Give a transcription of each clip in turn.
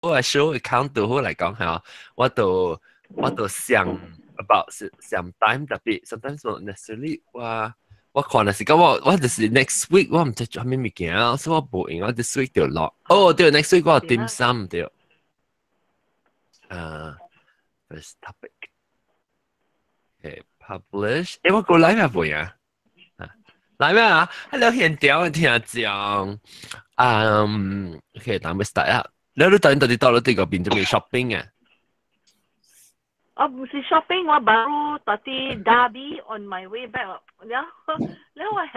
我 show account 都好來講嚇，我都想 about some time 特別 sometimes not necessarily 我看的是講我就是 next week 我毋知做啥物物件，所以我無閒，我 this week 就落。哦，對，next week 我有點心對。啊，first topic。Okay, publish。欸，我過來咩未啊？來咩啊？喺度現場聽講。嗯，OK，等我 start 啊。你等到底到咗呢個邊做咩 shopping 啊？我唔是 shopping，我 baru 到啲 Derby on my way back。然後，然後我翁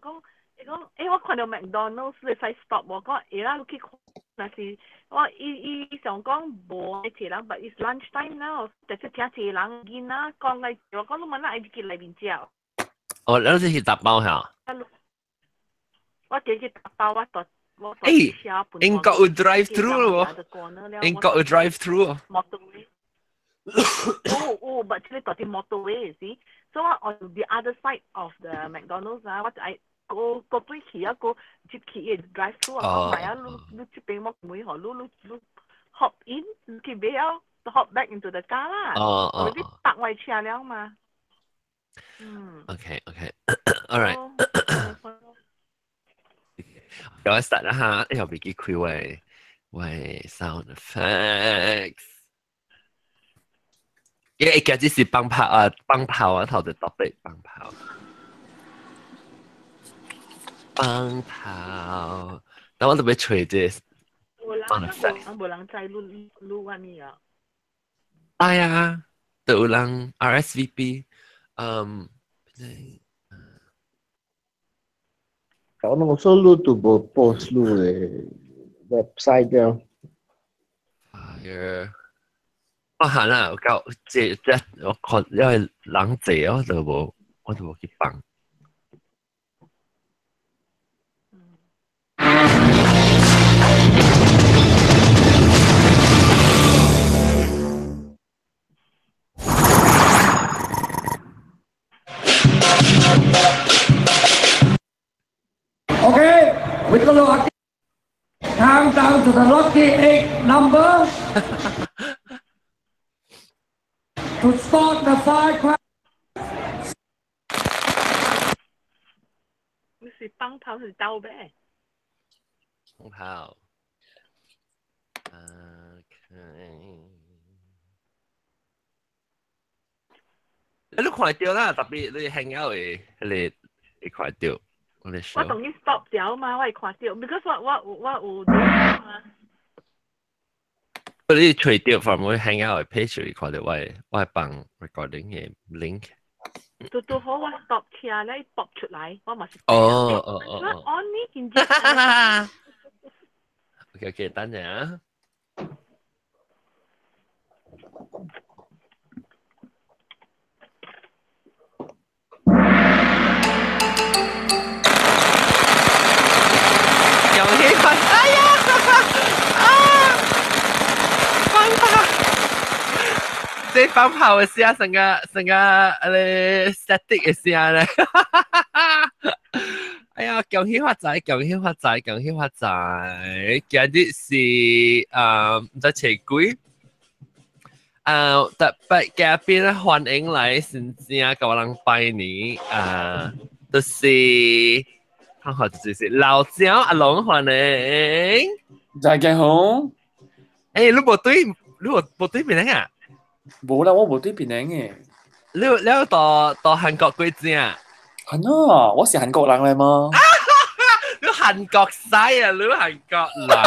講，伊講，欸，我看到 McDonald's 你使 stop 我講，會啦，你去看，若是我伊伊想講無濟人，but it's lunch time now，就是聽濟人囡仔講來，我講你問啦，愛去內面食。哦，你是去打包嚇？我直去打包，我到我欸，英國有 drive through 喎，英國有 drive through。哦哦，but 這個到啲 motorway 是，所以我 on the other side of the McDonald's 啊，我就愛過過對去啊，過接去嘅 drive through 啊，買啊，你你這邊我每行，你你你 hop in，你去買啊，hop back into the car 啦，哦哦，我啲搭位車了嘛，嗯。 OK，all right，有 start 啦嚇，又別記開喂喂 sound effects。因為今日是放炮啊，放炮啊，頭就 topic 放炮，放炮。但我特別吹這無人，無人知你你我咩啊？哎呀，都有人 RSVP，嗯。我攏說你都無 post 你的 website 了。哎呀！我行啦，夠這這我看因為人濟我就無我就無去放。 Okay, we gonna count down to the lucky eight number to start the firecracker. 你是放炮是兜咩？放炮。OK。你都看到啦，特別你 hang out 的，你你看到。我同你 stop 掉嘛，我會看到，because 我有嘛。你隨掉 from 我 hang out 的 page 你看到我放 recording 嘅 link。拄拄好我 stop 車咧，爆出來，我嘛是。哦哦哦哦。我 on 呢件事。 OK OK，等陣啊。恭喜發！哎呀，啊！放炮！這放炮嘅聲，成個成個啊咧 static 嘅聲咧。哎呀，恭喜發財，恭喜發財，恭喜發財！今日是啊，唔知初幾。啊，特別嘉賓咧，歡迎來新正甲我人拜年啊，就是。看看就是老蔣阿龍歡迎，大家好。欸，你無對，你無對檳城啊？無啦，我無對檳城嘅。你到韓國幾正？係啊，我是韓國人嚟嘛。你韓國西啊，你韓國人。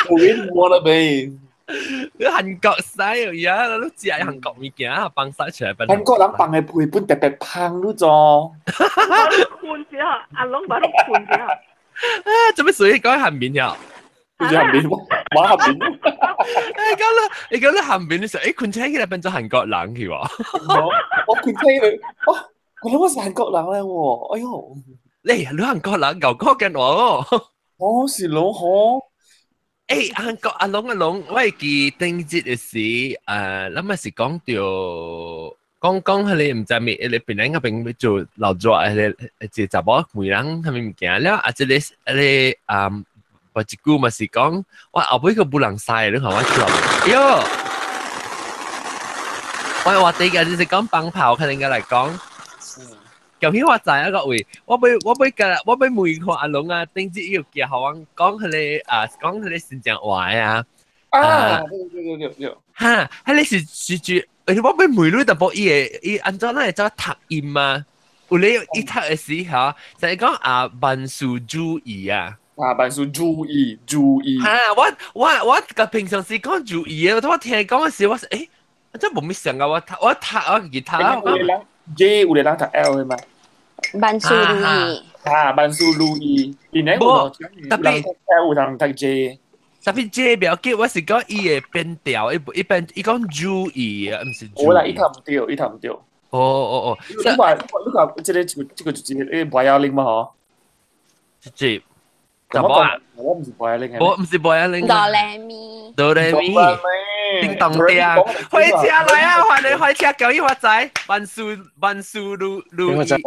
我我啦唄。你韓國西而家你食韓國物件，放晒出來。韓國人放的皮本特別芳，你做。困咗，阿龍把你困咗。啊，做咩水講韓面呀？韓面，我韓面。你講啦，你講啦，韓面你時，欸，困車起來變做韓國人去喎。我困車你，哦，我諗我是韓國人咧喎，哎喲。你韓國人牛哥緊我。我是老何。欸，韓國阿龍阿龍，我會記頂節的時，咱咪是講到講講彼個毋知咩，彼個檳城嗰邊做老熱，彼個一個查某每人啥物物件了，啊，這個彼個啊或一句嘛是講，我後尾個冇人使，你看我出來。喲，我話第個就是講放炮，可能應該來講。舊天我知一個位，我要問看阿龍啊，頂日又寄予我講彼个啊，講彼个新疆話啊。啊，對對對對對。哈，彼个是是我要問你淡薄，伊會伊按怎咱會走讀音啊？有咧伊讀的時候，就係講啊萬事注意啊。啊，萬事注意注意。哈，我個平常時講注意的，我聽講的時，我是欸，這無咩想啊，我讀我自己讀啊。有的人 J，有的人讀 L 的嘛。萬事如意。啊，萬事如意。無，特別 L 有人讀 J。特別 J 不要緊，我是講伊會變調，伊變伊講注意啊，毋是。無啦，伊讀毋對，伊讀毋對。哦哦哦，你話這個就是個博雅玲嘛嗬？這這我我毋是博雅玲，我毋是博雅玲。哆來咪。哆來咪。叮當叮，火車來啊！歡迎火車，叫伊發財，萬事萬事如如意。萬事如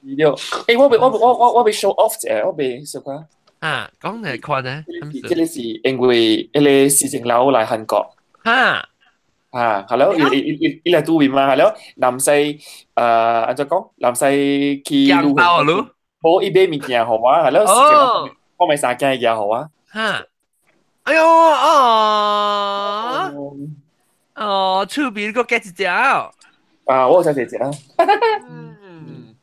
意了。欸，我欲 show off 一下，我欲小可。啊，講嚟看呢？這個是因為彼个事情樓來韓國。哈。啊，係咯，伊來拄面嘛，係咯，南西按怎講？南西去。陽包咯。無伊買物件予我，係咯，我買三件嘢予我。哈。哎喲，哦，哦，厝邊閣加一隻。啊，我有食一隻。嗯。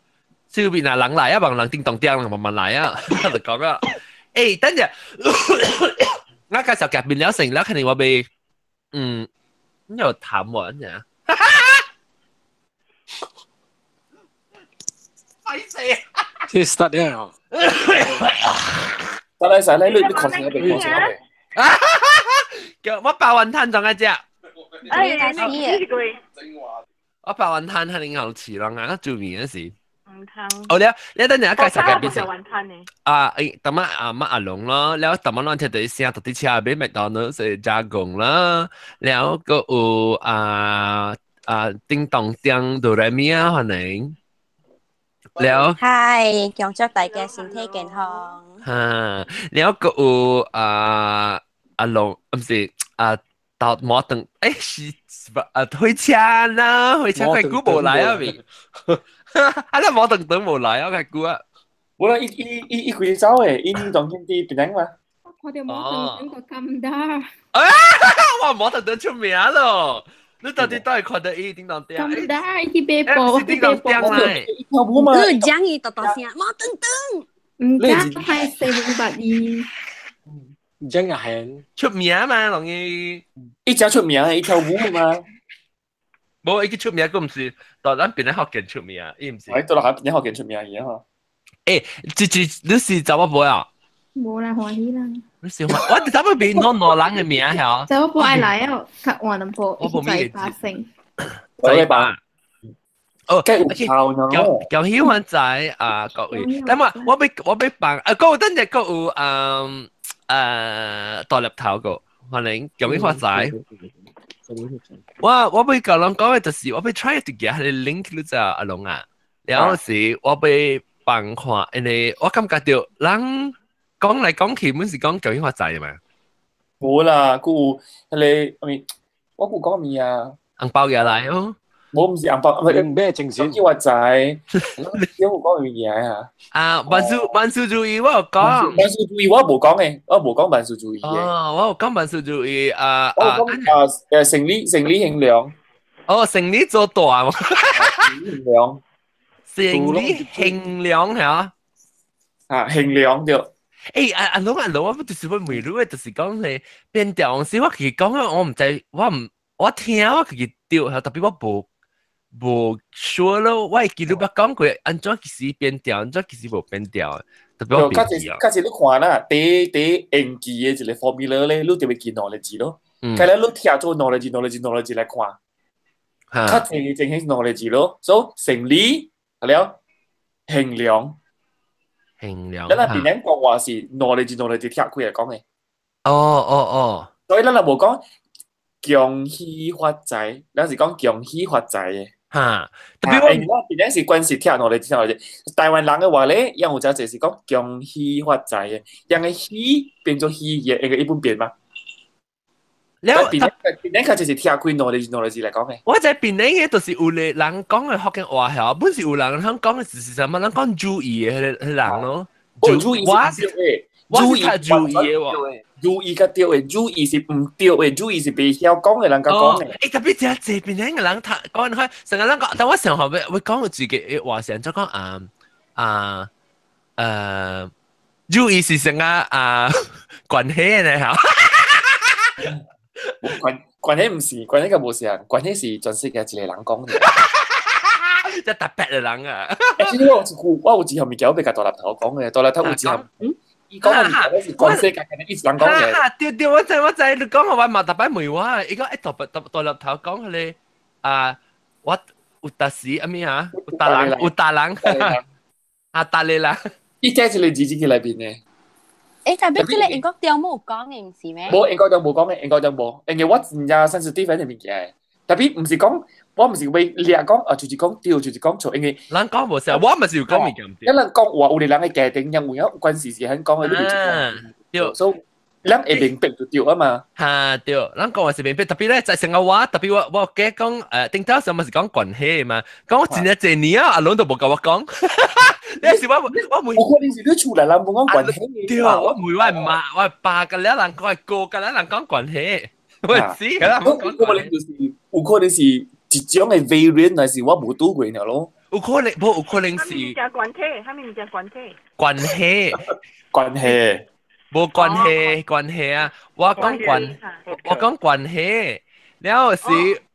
厝邊若人來啊，望人叮當叮，人慢慢來啊，就講啊。欸，等陣，我介紹夾面了成了，肯定我被，嗯，你有談我呢？歹勢啊！這 start 了。得啦，使啦，你確定未？確定未？叫我包雲吞仲一隻。哎，你我包雲吞肯定好吃咯，我做麵嗰時。哦，你等陣介紹嘅變成啊，誒，等下阿媽阿龍咯，然後等下咱聽到聲，到底車俾麥當勞是加工啦，然後閣有啊啊叮當叮哆來咪啊，可能，然後嗨，恭祝大家身體健康。哈，然後閣有啊阿龍，毋是啊到摩登，誒是啊火車啦，火車佢估無來啊未？啊！你摩登等無來啊，佢估啊！無啦，伊開走的，伊當今佇檳城嘛。我看著摩登等個咁大。啊！哇！摩登等出名咯，你到底倒會看著伊叮當叮？咁大，伊去買布，叮當叮來。跳舞嘛。你講伊大大聲，摩登等。毋敢，係四五百二。講也係出名嘛，容易。伊誠出名，伊跳舞嘛。無，伊出名，佫毋是，到咱邊咧福建出名，伊毋是。我到咱邊福建出名伊吼。欸，這這你是查某婆啊？無啦，歡喜啦。你是歡，我查某婆攞挪人的名曉。查某婆愛來哦，較換淡薄，再發生。再發。哦，夠喜歡仔啊，各位。等我，我欲放啊，閣有等陣閣有嗯大粒頭個，歡迎恭喜發財。我欲共人講的就是我欲 try to get 彼个 link 你知阿龍啊，然後是我欲放看，因為我感覺著人講來講去，本是講恭喜發財嘛。無啦，閣有彼个，我閣有講物啊？紅包寄來哦。無毋是紅包，咩精神？恭喜發財，你有講物件啊？啊，萬事如意，我有講。萬事如意，我無講的，我無講萬事如意的。哦，我有講萬事如意啊。我講啊，生理衡量。哦，生理做大。衡量。生理衡量嚇。啊，衡量對。欸，阿龍阿龍，我就是欲問你的，就是講咧變調時，我其實講啊，我毋知，我毋，我聽我家己對，特別我無說咯，我會記得捌講過，按怎其實變調，按怎其實無變調，特別我較濟較濟你看啦，第英記的一個 formula 咧，你就會記兩个字咯。開了你聽做兩个字、兩个字、兩个字來看，較濟淨係兩个字咯。所以生理係了，衡量，衡量。咱那邊人講話是兩个字、兩个字拆開來講的。哦哦哦。所以咱若無講恭喜發財，咱是講恭喜發財的。嚇，特別我檳城是關係聽落嚟聽落嚟，台灣人嘅話咧，因有只就是講恭喜發財嘅，因個喜變做喜嘅，一個一般變嘛。了，檳城檳城較就是聽開兩個兩個字來講嘅。我在檳城嘅就是有個人講嘅福建話係，本是有人響講嘅是啥物，人講注意嘅彼人咯。注意我是我是較注意嘅喎。注意較對嘅，注意是毋對嘅，注意是袂曉講嘅人較講嘅。欸，特別這這檳城嘅人，他講開成個人講，但我上學會講自己嘅話成，就講啊啊注意是成個啊關係嘅嚇。關係毋是，關係個無相，關係是全世界一個人講嘅。這特別嘅人啊！其實我有一句，我有一項物件我欲共大粒頭講嘅，大粒頭有一項。伊講嘅物件是全世界一直人講嘅。對對，我知我知，你講我嘛特別問我，伊講一大大大粒頭講彼个啊，我有達時阿咩啊？有達人有達人，啊達你啦！伊這一個字進去內面嘅。欸，特別這个英國中無講嘅，毋是咩？無英國中無講嘅，英國中無，因為我真正 sensitive 的物件嘅。特別毋是講，我毋是欲掠講，啊，就是講對，就是講錯，因為人講無錯，我嘛是有講物件對。一人講話，有的人的家庭因為有關係是很講的，你對，所以人會明白就對啊嘛。哈對，人講話是明白，特別咧在成個話，特別我記講頂頭上嘛是講關係嘛，講我真正濟年啊，阿倫都無共我講。你是我問，有可能是你厝內人無講關係。對，我問我媽，我爸佮了人講哥佮了人講關係。我知啦，有可能就是有可能是一種的 variant，還是我無拄過爾咯。有可能，無有可能是。啥物件關係？啥物件關係？關係，關係，無關係，關係啊！我講關，我講關係，了是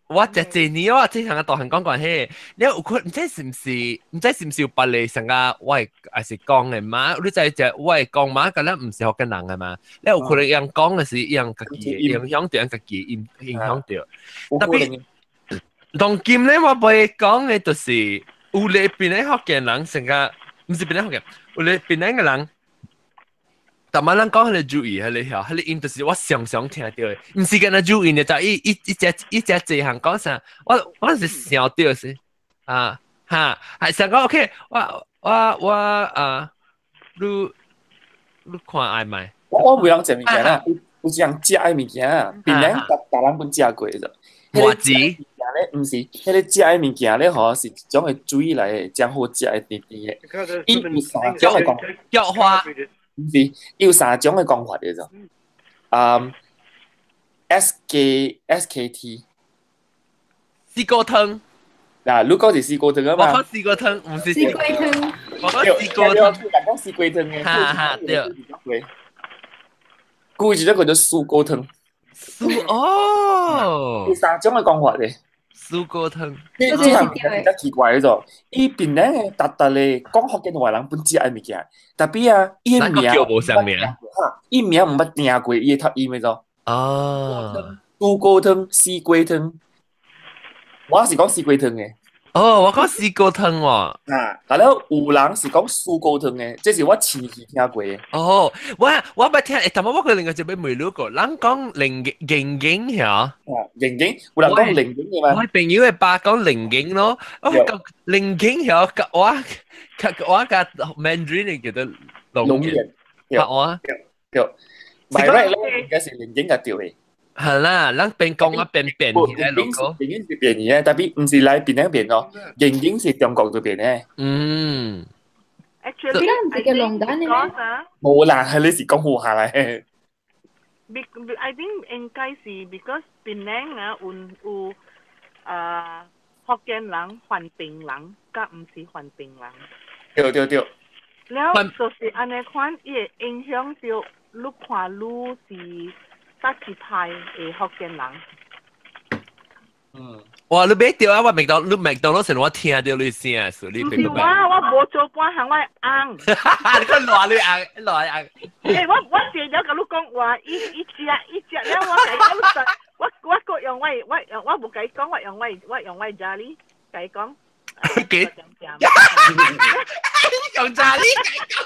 我這幾年我這項個大漢講關係，了有可能毋知是毋是，毋知是毋是有別個成個我會還是講的嘛？你知這我會講嘛？敢若毋是福建人的嘛？了有可能𪜶講的是𪜶家己影響著，𪜶家己影影響著。特別當今咧，我欲講的就是有咧檳城福建人成個，毋是檳城福建，有咧檳城的人。逐擺咱講彼个注意，彼个曉，彼个音就是我常常聽著的，毋是干焦注意的，就伊伊一隻一隻這項講啥，我是想著是啊哈，係想講 OK，我啊，你看愛未？我袂曉食物件啦，有一項食的物件，檳城逐逐人攏食過的。麻糍咧，毋是，彼个食的物件咧，吼是一種的水來的，誠好食的，甜甜的。伊有三種的講法。菊花。毋是，伊有三種的講法的啫。SKSKT 四果湯。嗱，你講是四果湯啊嘛？我講四果湯，毋是四果湯。我講四果湯。人講四果湯的。哈哈，對。古一種叫做四果湯。四哦。有三種的講法的。四果湯。這這項比較奇怪的咗，伊檳城的逐逐个講福建話人本食的物件，特別啊，伊的名，無相名，伊名毋捌聽過，伊會讀音的咗。哦。豬果湯、四果湯，我是講四果湯的。哦，我講四果湯喎。啊，但了有人是講四果湯的，這是我親耳聽過的。哦，我捌聽，但我可能個就欲問你個，人講靈靈經嚇。啊，靈經，有人講靈經的嘛？我朋友的爸講靈經咯，我講靈經嚇，我我共 Mandarin 叫做龍眼，我對，by right 咧，應該是靈經就對的。係啦，咱邊講啊邊變起來咯。靈經是變嘅，特別毋是來檳城變咯，靈經是中國就變的。嗯。 Actually，咱毋是叫龍蛋的咩？無啦，你是講胡下來。 I think 應該是 because 檳城啊有有啊福建人、番檳人，佮毋是番檳人。對對對。了就是按呢款，伊會影響著你看你是佗一派的福建人。嗯。哇！你買著啊！我麥當你麥當勞時我聽著你聲，所以你毋是我，我無做半項，我翁。你講賴你翁，賴翁。欸，我坐了共你講話，伊伊食伊食了，我共伊講，我我閣用我我我無共伊講，我用我我用我家裡共伊講。給。用家裡共伊講。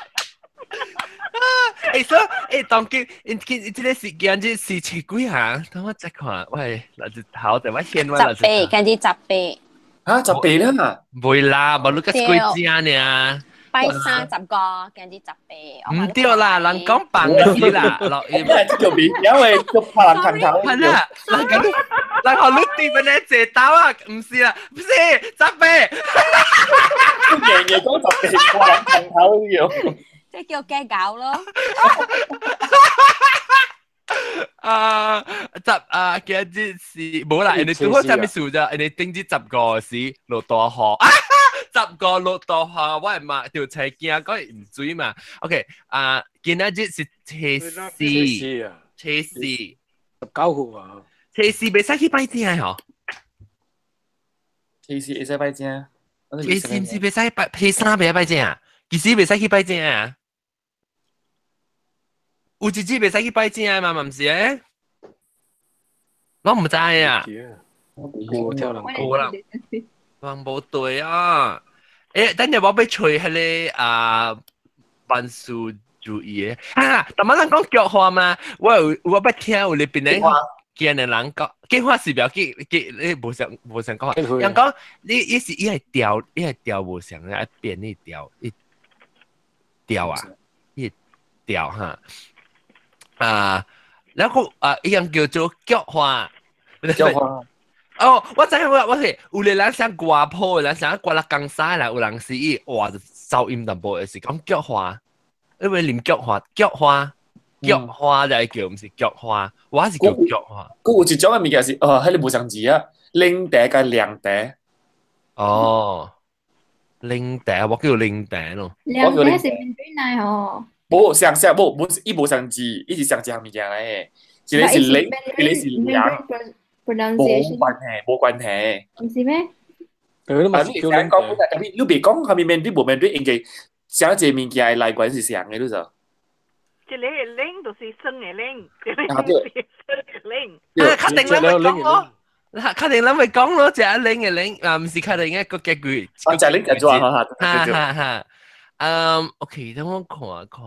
欸，所以欸，當今今這个時間這是七幾項？等我再看，喂，那就頭，等我先我十八，今日十八。嚇18啦？袂啦，無你個幾正呢？拜三10個，今日18。唔對啦，人講放嘅事啦，落因為這個面，因為個拍人頭。係啦，人講你，人學你對面咧坐刀啊，唔是啦，唔是18。樣嘢講18，拍人頭樣。這叫計較咯。啊，十啊，今日是無啦，人哋拄好啥物事咋？人哋頂住10個時落大雨。10個落大雨，我係嘛條車驚講唔水嘛。OK，啊，今仔日是初四，初四，19號啊。初四袂使去拜正嗬？初四會使拜正。初四毋是袂使拜，初三袂使拜正啊？其實袂使去拜正啊？有一日袂使去拜正嘛？嘛毋是誒？我毋知啊。我聽人講啦。人無對啊！欸，等陣我欲揣彼个啊，萬事如意的啊！逐擺人講菊花嘛，我有我捌聽有咧邊個見的人講，菊花是袂要緊，你無相無相講話。人講你伊是伊會調，伊會調無相，愛變你調，伊調啊，伊調哈啊，然後啊，伊樣叫做菊花，菊花。哦，我知影我我是有個人想歌譜，人想歌啦江西啦，有人是伊哇噪音淡薄，是講菊花，因為啉菊花，菊花，菊花就係叫，毋是菊花，我是叫菊花。佮有一種的物件是，哦，彼个無相字啊，檸茶佮涼茶。哦，檸茶，我叫檸茶咯。涼茶是面對奶哦。無相相無無伊無相字，伊是相一項物件來的，一个是檸，一個是涼。無關係，無關係。毋是咩？啊，你會使講，特別你袂講，啥物面對無面對，應該啥一個物件的來源是啥的，你知？一个檸就是酸的檸，一个是酸的檸。啊，確定咱會講咯，確定咱會講咯，一個檸的檸，啊，毋是確定一個結句。啊，一檸就做哈哈，哈哈。嗯，OK，等我看看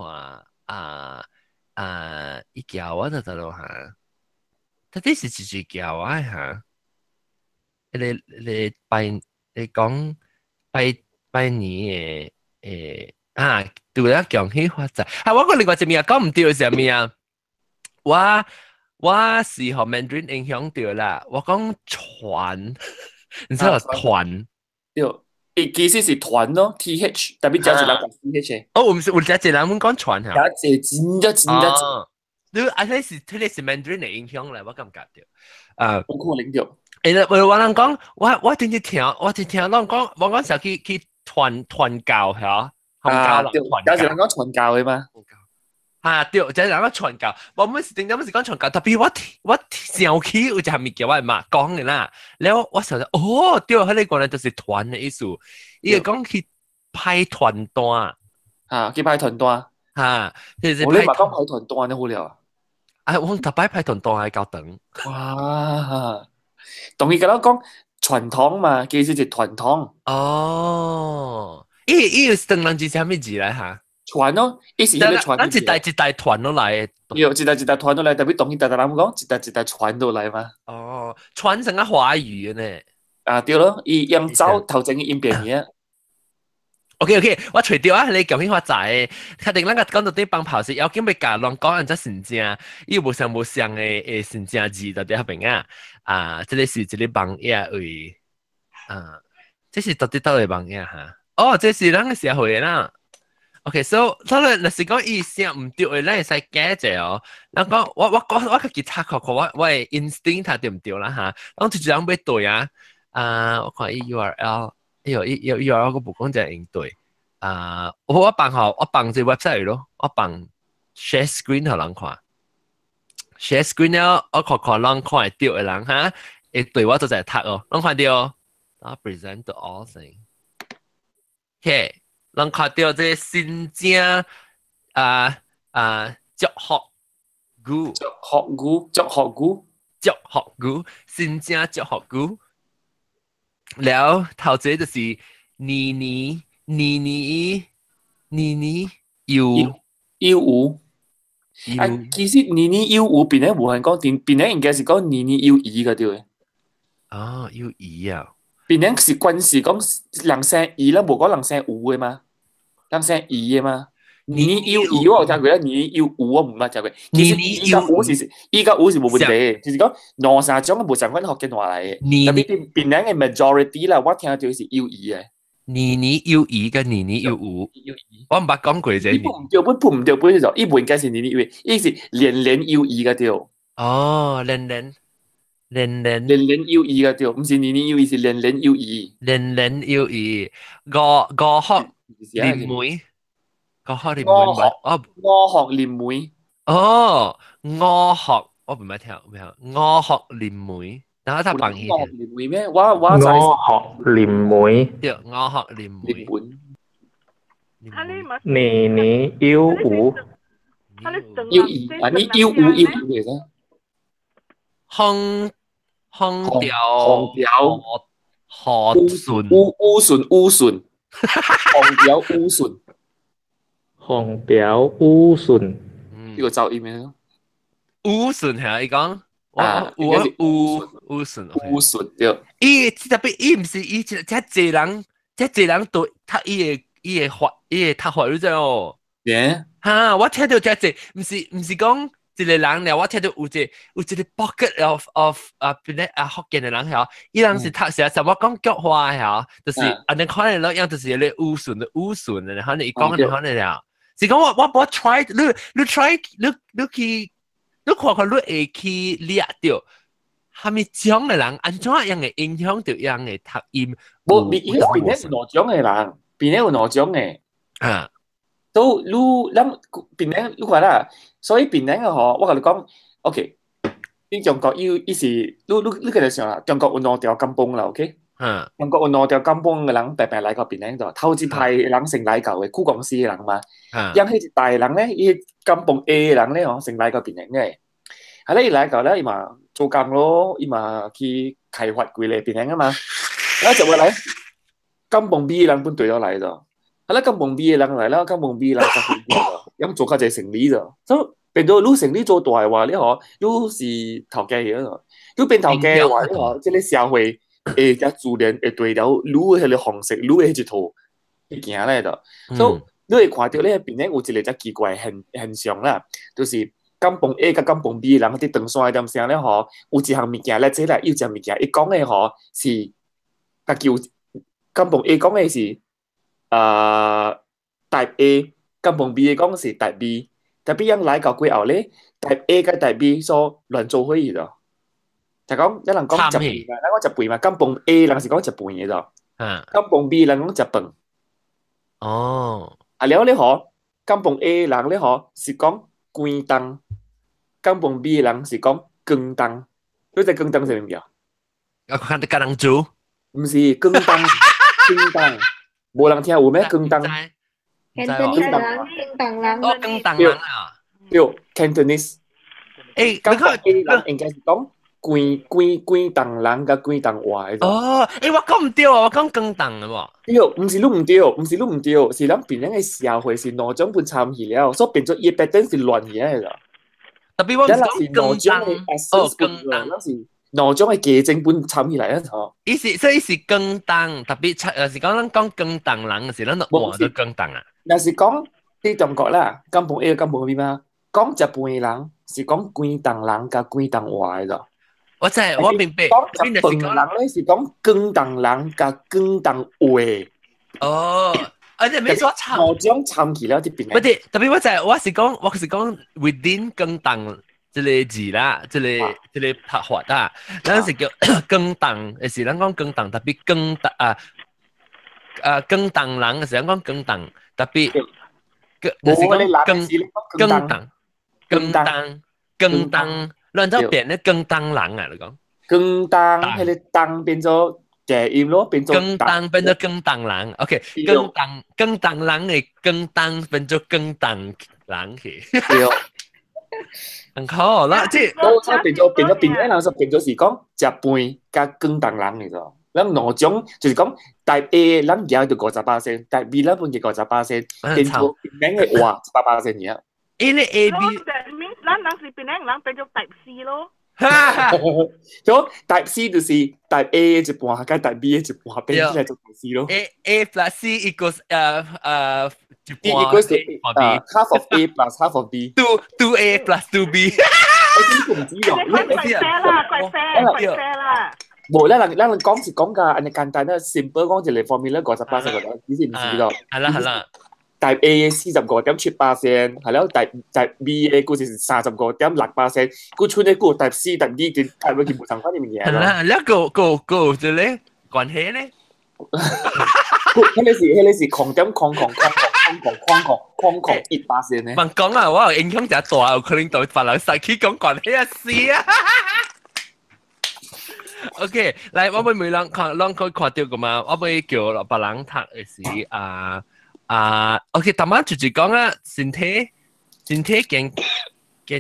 啊啊，伊叫我就得咯哈。到底是一句叫我哈？你你拜你講拜拜年的誒啊，對啦，恭喜發財。啊，我講另外一面講毋對是啥物啊？我我是予 Mandarin 影響著啦。我講團，你知道團？對，伊其實是團咯，T H，特別加一人講 C H。哦，毋是，有一個人阮講團嚇。加一真正真正。你啊，那是這個是 Mandarin 的影響咧，我感覺著。啊，有可能著。欸，我人講，我我頂日聽，我聽聽人講，我講時去去團團教嚇，啊，對，有時人講傳教的嘛。啊，對，就係人講傳教，我每是頂點是講傳教，特別我我想起有一項物件我會嘛講的啦，然後我想哦，對，彼個原來就是團的意思，伊會講去派傳單，啊，去派傳單，啊，就是我你嘛講派傳單就好了。啊，我特擺派傳單還較長。哇！同伊甲我講傳統嘛，其實是傳統。哦，伊伊是當人是啥物字來哈？傳咯，伊是彼個傳。咱一代一代傳落來。對，一代一代傳落來，特別當伊逐逐人講，一代一代傳落來嘛。哦，傳成個華語呢？啊，對咯，伊用走頭前音變去啊。OK OK，我揣著啊，你恭喜發財。確定咱個講到底放炮是要緊欲共人講按怎真正，伊無相無相的的真正字到底彼邊啊？啊，這个是一个網頁位啊，這是到底佗位網頁哈？哦，這是咱个社會的啦。OK，so，所以若是講伊寫毋對的，咱會使改者哦。咱講我我講我家己查看看，我我的 instinct 睇對毋對啦哈？咱直接人欲對啊，啊，我看伊 URL。哎喲，伊 URL 我無講這用對啊！我放吼，我放這 website 咯，我放 share screen 予人看，share screen 了，我看看人看會著的人哈，會對我做在讀哦，攏看著哦，啊 present the all thing，OK，人看著這新正啊啊祝福語，祝福語，祝福語，祝福語，新正祝福語。了頭一個就是年年年年年年有有無啊，其實年年有無變咧無限講，變變咧應該是講年年有餘個對。啊，有餘啊！檳城是關係講人生伊啦，無講人生有嘅嘛，人生伊嘅嘛。年有伊我有聽過啦，年有有我毋捌聽過。其實伊佮有是伊佮有是無問題，就是講兩三種無相款福建話來嘅。特別檳城嘅 majority 啦，我聽到是有伊嘅。年年有餘佮年年有餘，我毋捌講過這。伊唔對，本唔對，本就伊唔應該是年年有餘，伊是年年有餘嘅對。哦，年年年年年年有餘嘅對，毋是年年有餘，是年年有餘。年年有餘，五五學連梅，五學連梅，哦，五學連梅。哦，五學我唔捌聽，唔捌，五學連梅。然後他放起。我學連梅咩？我我學連梅。對，我學連梅。年年有餘。有餘啊！你有餘有餘嚟啫。空空調空調何順烏烏順烏順空調烏順空調烏順。呢個噪音咩？烏順係伊講。啊，有有烏順，烏順對。伊特別伊毋是伊，這濟人，這濟人都讀伊個法，伊個讀法你知哦。耶！哈，我聽到這濟，毋是講一個人了，我聽到有一個 pocket of 啊，邊個啊福建的人曉，伊人是讀啥？什麼講腳話曉，就是按呢看咧，樣就是咧烏順的烏順的，可能伊講的可能了。是講我 try，你 try，你去。你看看，你會去掠著，蝦米種的人，按怎樣會影響著樣的讀音？無，伊檳城有兩種的人，檳城有兩種的。啊，都你咱檳城你看啦，所以檳城的吼，我共你講，OK，你中國伊伊是，你你個想啦，中國有兩條甘榜啦，OK？嗯，中國有兩條甘榜的人，白白來到檳城度，頭一派人先來到的，舊公司的人嘛，樣彼一代人咧，伊甘榜 A 的人咧吼，先來到檳城的。啊！咧伊來到咧，伊嘛做工咯，伊嘛去開發規個檳城啊嘛。啊，就會來甘榜 B 的人本對咗來咗，啊咧甘榜 B 的人來了，甘榜 B 的人較好咗，咁做較濟生理咗，所以變做你生理做大的話，你吼你是頭家去，你變頭家的話，你吼這個社會會較自然會對了你的彼個方式，你的彼一套去行咧咗。所以你會看到咧檳城有一個遮奇怪現象啦，就是。甘榜 A 佮甘榜 B 人佇唐山點聲咧吼，有一項物件咧，這個有一項物件，伊講的吼是家己有甘榜 A 講的是type A，甘榜 B 講是 type B，特別樣來到過後咧，type A 佮 type B 所亂做伙去咗，就講一人講食飯嘛，咱講食飯嘛，甘榜 A 人是講食飯的咗，甘榜 B 人講食飯。哦，啊了咧吼，甘榜 A 人咧吼是講關東。甘榜 B 人是講廣東，你知廣東是啥物件？我看得江南豬，毋是廣東，廣東，無人聽有咩廣東？廣東人，廣東人，哦，廣東人啊，對，Cantonese。欸，甘榜 A 人應該是講關東人佮關東話的。哦，欸，我講毋對啊，我講廣東的無？對，毋是你毋對，毋是你毋對，是咱檳城的社會是兩種本參與了，所以變做伊的 pattern 是亂起來的。特別我是講廣東，哦，廣東，咱是兩種的家政本參起來啊！吼，伊是所以是廣東，特別是講咱講廣東人是咱就換做廣東啊。若是講佇中國啦，甘榜 A 甘榜 B 嘛，講食飯的人是講關東人佮關東話的。我知，我明白。講食飯人咧是講廣東人佮廣東話。哦，而且沒說參。兩種參起了這邊。不是，特別我知，我是講 within 廣東這個字啦，這個讀法啦，咱是叫廣東，是咱講廣東，特別廣東啊啊廣東人是咱講廣東，特別，就是講廣東廣東廣東，亂走變咧廣東人啊，你講。廣東，彼個東變做假音咯，變做廣東變做廣東人，OK，廣東人的廣東變做廣東人去。對。很好，啦，這我變做變咧，人說變做是講食飯佮廣東人嚟咗。咱兩種就是講 type A 咱舉就50%，type B 咱本嘅50%，變做檳城的話100%爾。因為 A B，咱人是檳城人變做 type C 咯。所以 type C 就是 type A 一半，佮 type B 一半，變起來就 type C 咯。 A plus C equals 一 B equals to half of A plus half of B。 2 A plus 2 B。我唔知咯。怪 fair 啦，怪 fair，怪 fair 啦。無，咱人講是講㗎，按呢簡單啦，simple 講一個 formula 58個，其實唔是咯。係啦係啦。 Type A 45.7%，係咯，type B 嘅故事是35.6%，佢出呢個 type C、type D 嘅 type 佢無相關嘅物件。係啦，你個個個就咧關係咧？彼個是0.00000000001%呢。問講啊，我影響就大，有可能對別人實去講關係啊是啊。OK，來，我欲每人看，攏可以看著個嘛，我欲叫別人讀的是啊。啊，OK，頭晚就是講啊，身體健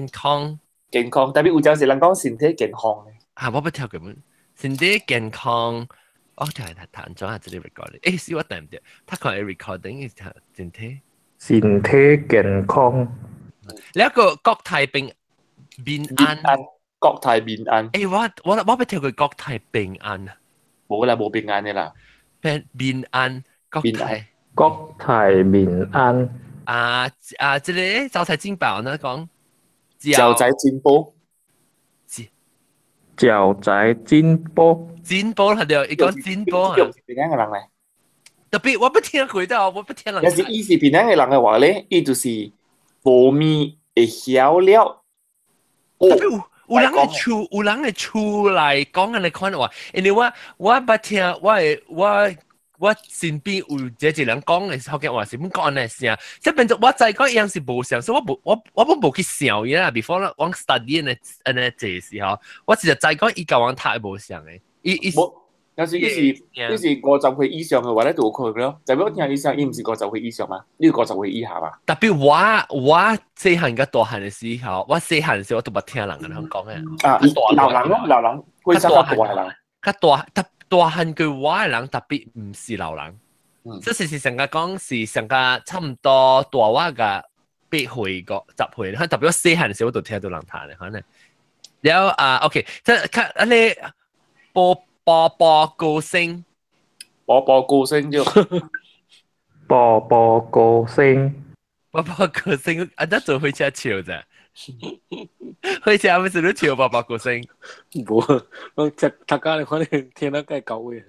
康健康，特別有陣時人講身體健康嘅。啊，我欲聽過本身體健康，我聽係彈咗下這個 recording，是我對唔對？他講 recording 是身體身體健康。你一個國泰平平安，國泰平安。我欲聽過國泰平安啊。冇啦，冇平安嘅啦。平平安，國泰。國泰民安。啊啊！這個招財進寶呢講，招財進寶，招財進寶，進寶係對，伊講進寶啊。平安嘅人咧，特別我不聽過到，我不聽人。若是伊是平安嘅人嘅話咧，伊就是無物會曉了。特別有人會出來講按呢款話，因為我捌聽，我會我。我身邊有這一人講的福建話是本講按呢聲，這變做我知講伊樣是無像，所以我無去想伊啦。before 我 study 按呢這時候，我直接知講伊佮阮讀的無像的，伊有時伊是50歲以上嘅話咧，就有可能咯。代表聽伊聲，伊毋是五十歲以上嘛？你是50歲以下嘛？特別我細漢佮大漢的時候，我細漢時我都捌聽人按呢講的。啊，老人咯，老人，會較大人，較大特。大漢過我的人特別毋是老人，這是上個講是上個差唔多大我個8歲個10歲，特別我細漢時我就聽到人談的，可能。然後啊，OK，這看啊你步步步高升，步步高升就，步步高升，步步高升，啊，得坐火車笑咋？火車毋是你笑步步高升？無，我讀讀家你可能聽得較夠嘅。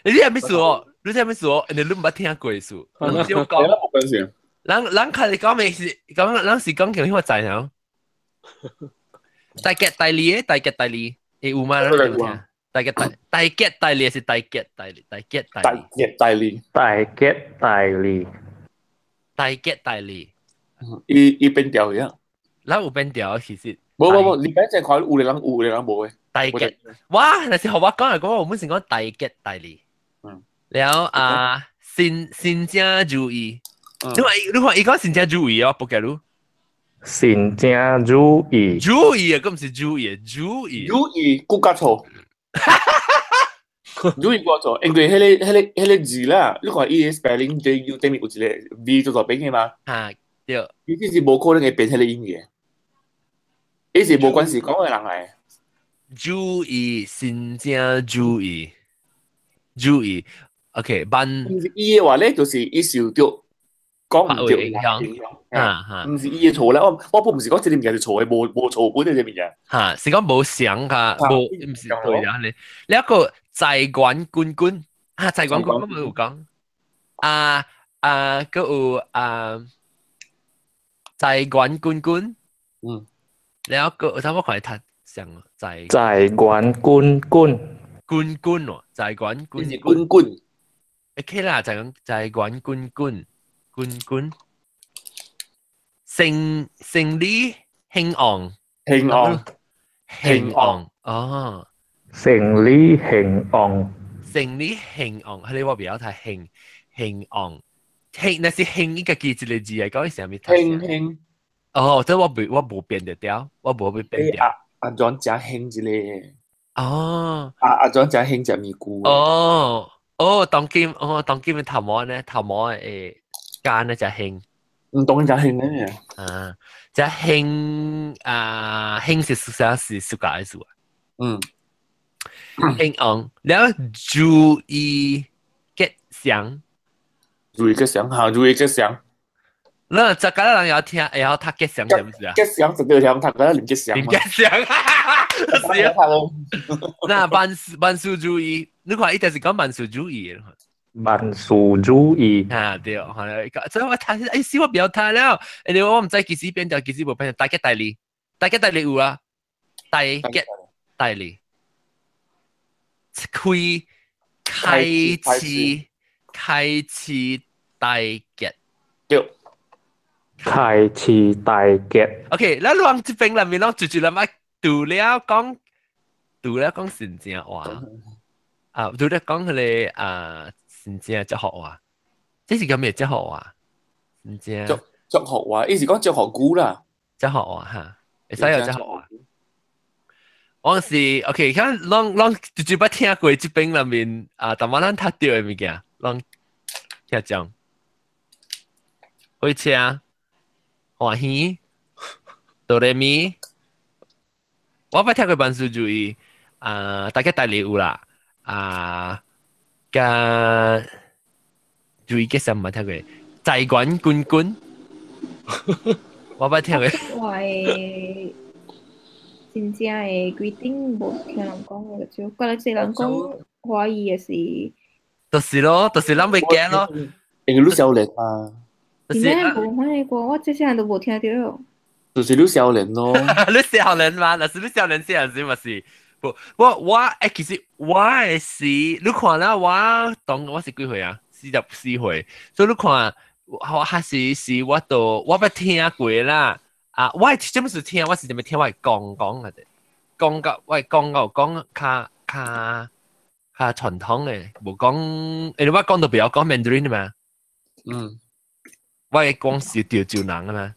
你知啥物事哦？你知啥物事哦？你毋捌聽過事？人少講。人開始講咩是講，人是講叫彼個知影。大吉大利的，大吉大利，會有嗎？人聽。大吉大大吉大利是大吉大利，大吉大利。大吉大利，大吉大利，大吉大利。伊變調去啊？咱有變調其實。無無無，你變只看有的人有，有的人無的。大吉，哇！若是予我講來講，我本是講大吉大利。了啊，新正如意。你看伊講新正如意哦，不記得。新正如意。如意啊，佮毋是如意，如意。如意，閣較錯。如意閣錯，因為彼個字啦，你看伊的 spelling J U 頂面有一個 V 做做邊的嘛？啊，對。伊這是無可能會變彼個音的。伊是無關係講的人來。注意，新正注意，注意。OK，班。伊的話咧，就是伊受著講毋對影響。啊哈，毋是伊的錯咧，我毋是講這個物件是錯的，無錯本這個物件。哈，是講無相㗎，無毋是對啊。你一個財源滾滾，啊，財源滾滾有講，啊啊，閣有啊，財源滾滾，了閣有我看讀像財財源滾滾，滾滾哦，財源滾滾滾， OK 啦，財源滾滾滾滾，生理興旺，興旺，興旺，哦，生理興旺，生理興旺，彼個我袂曉讀興興旺，興若是興伊家己一個字來講，是啥物？興興。哦，這我無變得掉，我無欲變掉。阿莊食興一個。哦。阿莊食興食麵菇。哦哦，當今的頭毛呢，頭毛會間呢食興。唔懂就興嘅。啊，這興啊興是啥是暑假的事啊？嗯，興旺了如意吉祥，如意吉祥嚇，如意吉祥。那這個人要聽，會曉讀吉祥是毋是啊？吉祥就對聽讀個連吉祥。連吉祥，是啊。那萬事萬事如意，你看伊就是講萬事如意。萬事如意。啊對，所以我讀，哎，死我不曉讀了，因為我毋知幾時變調，幾時無變調。大吉大利，大吉大利有啊，大吉大利，開開始開始大吉，對。開始大吉。 OK，咱攏這邊內面攏住住咱愛除了講，除了講新正話，啊，除了講彼個啊新正哲學話，這是叫咩哲學話？新正哲哲學話，伊是講哲學股啦。哲學話哈，會使有哲學話。我是 OK，看攏攏直直捌聽過這邊內面啊，但我咱讀著的物件，攏聽講。火車。歡喜，哆來咪，我捌聽過萬事如意，啊，大吉大利有啦，啊，佮如意吉祥毋捌聽過，財源滾滾，我捌聽過。我的真正的規定無聽人講的，就過來濟人講華語的是，就是咯，就是咱袂驚咯，因為你少年嘛。真正無反應過，我這細漢都無聽著。就是你少年咯，你少年嘛，若是你少年細漢時嘛是，無我我欸，其實我的是，你看啦，我當我是幾歲啊？44歲，所以你看，我還是是我都我捌聽過啦。啊，我係啥物事聽？我是啥物聽？我係講講嘅啫，講到我係講到講較較較傳統的，無講，因為我講都不曉講 Mandarin 嘛。嗯。我會講是潮州人啊嘛。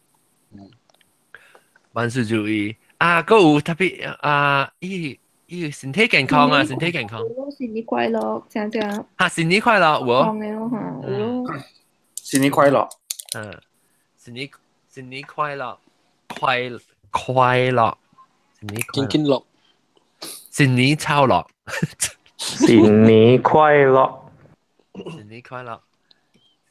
萬事如意啊，閣有特別啊，伊伊身體健康啊，身體健康。新年快樂，正正。啊，新年快樂，有無？講的咯嚇，有咯。新年快樂。嗯，新年新年快樂，快快樂，新年緊緊樂，新年超樂，新年快樂，新年快樂。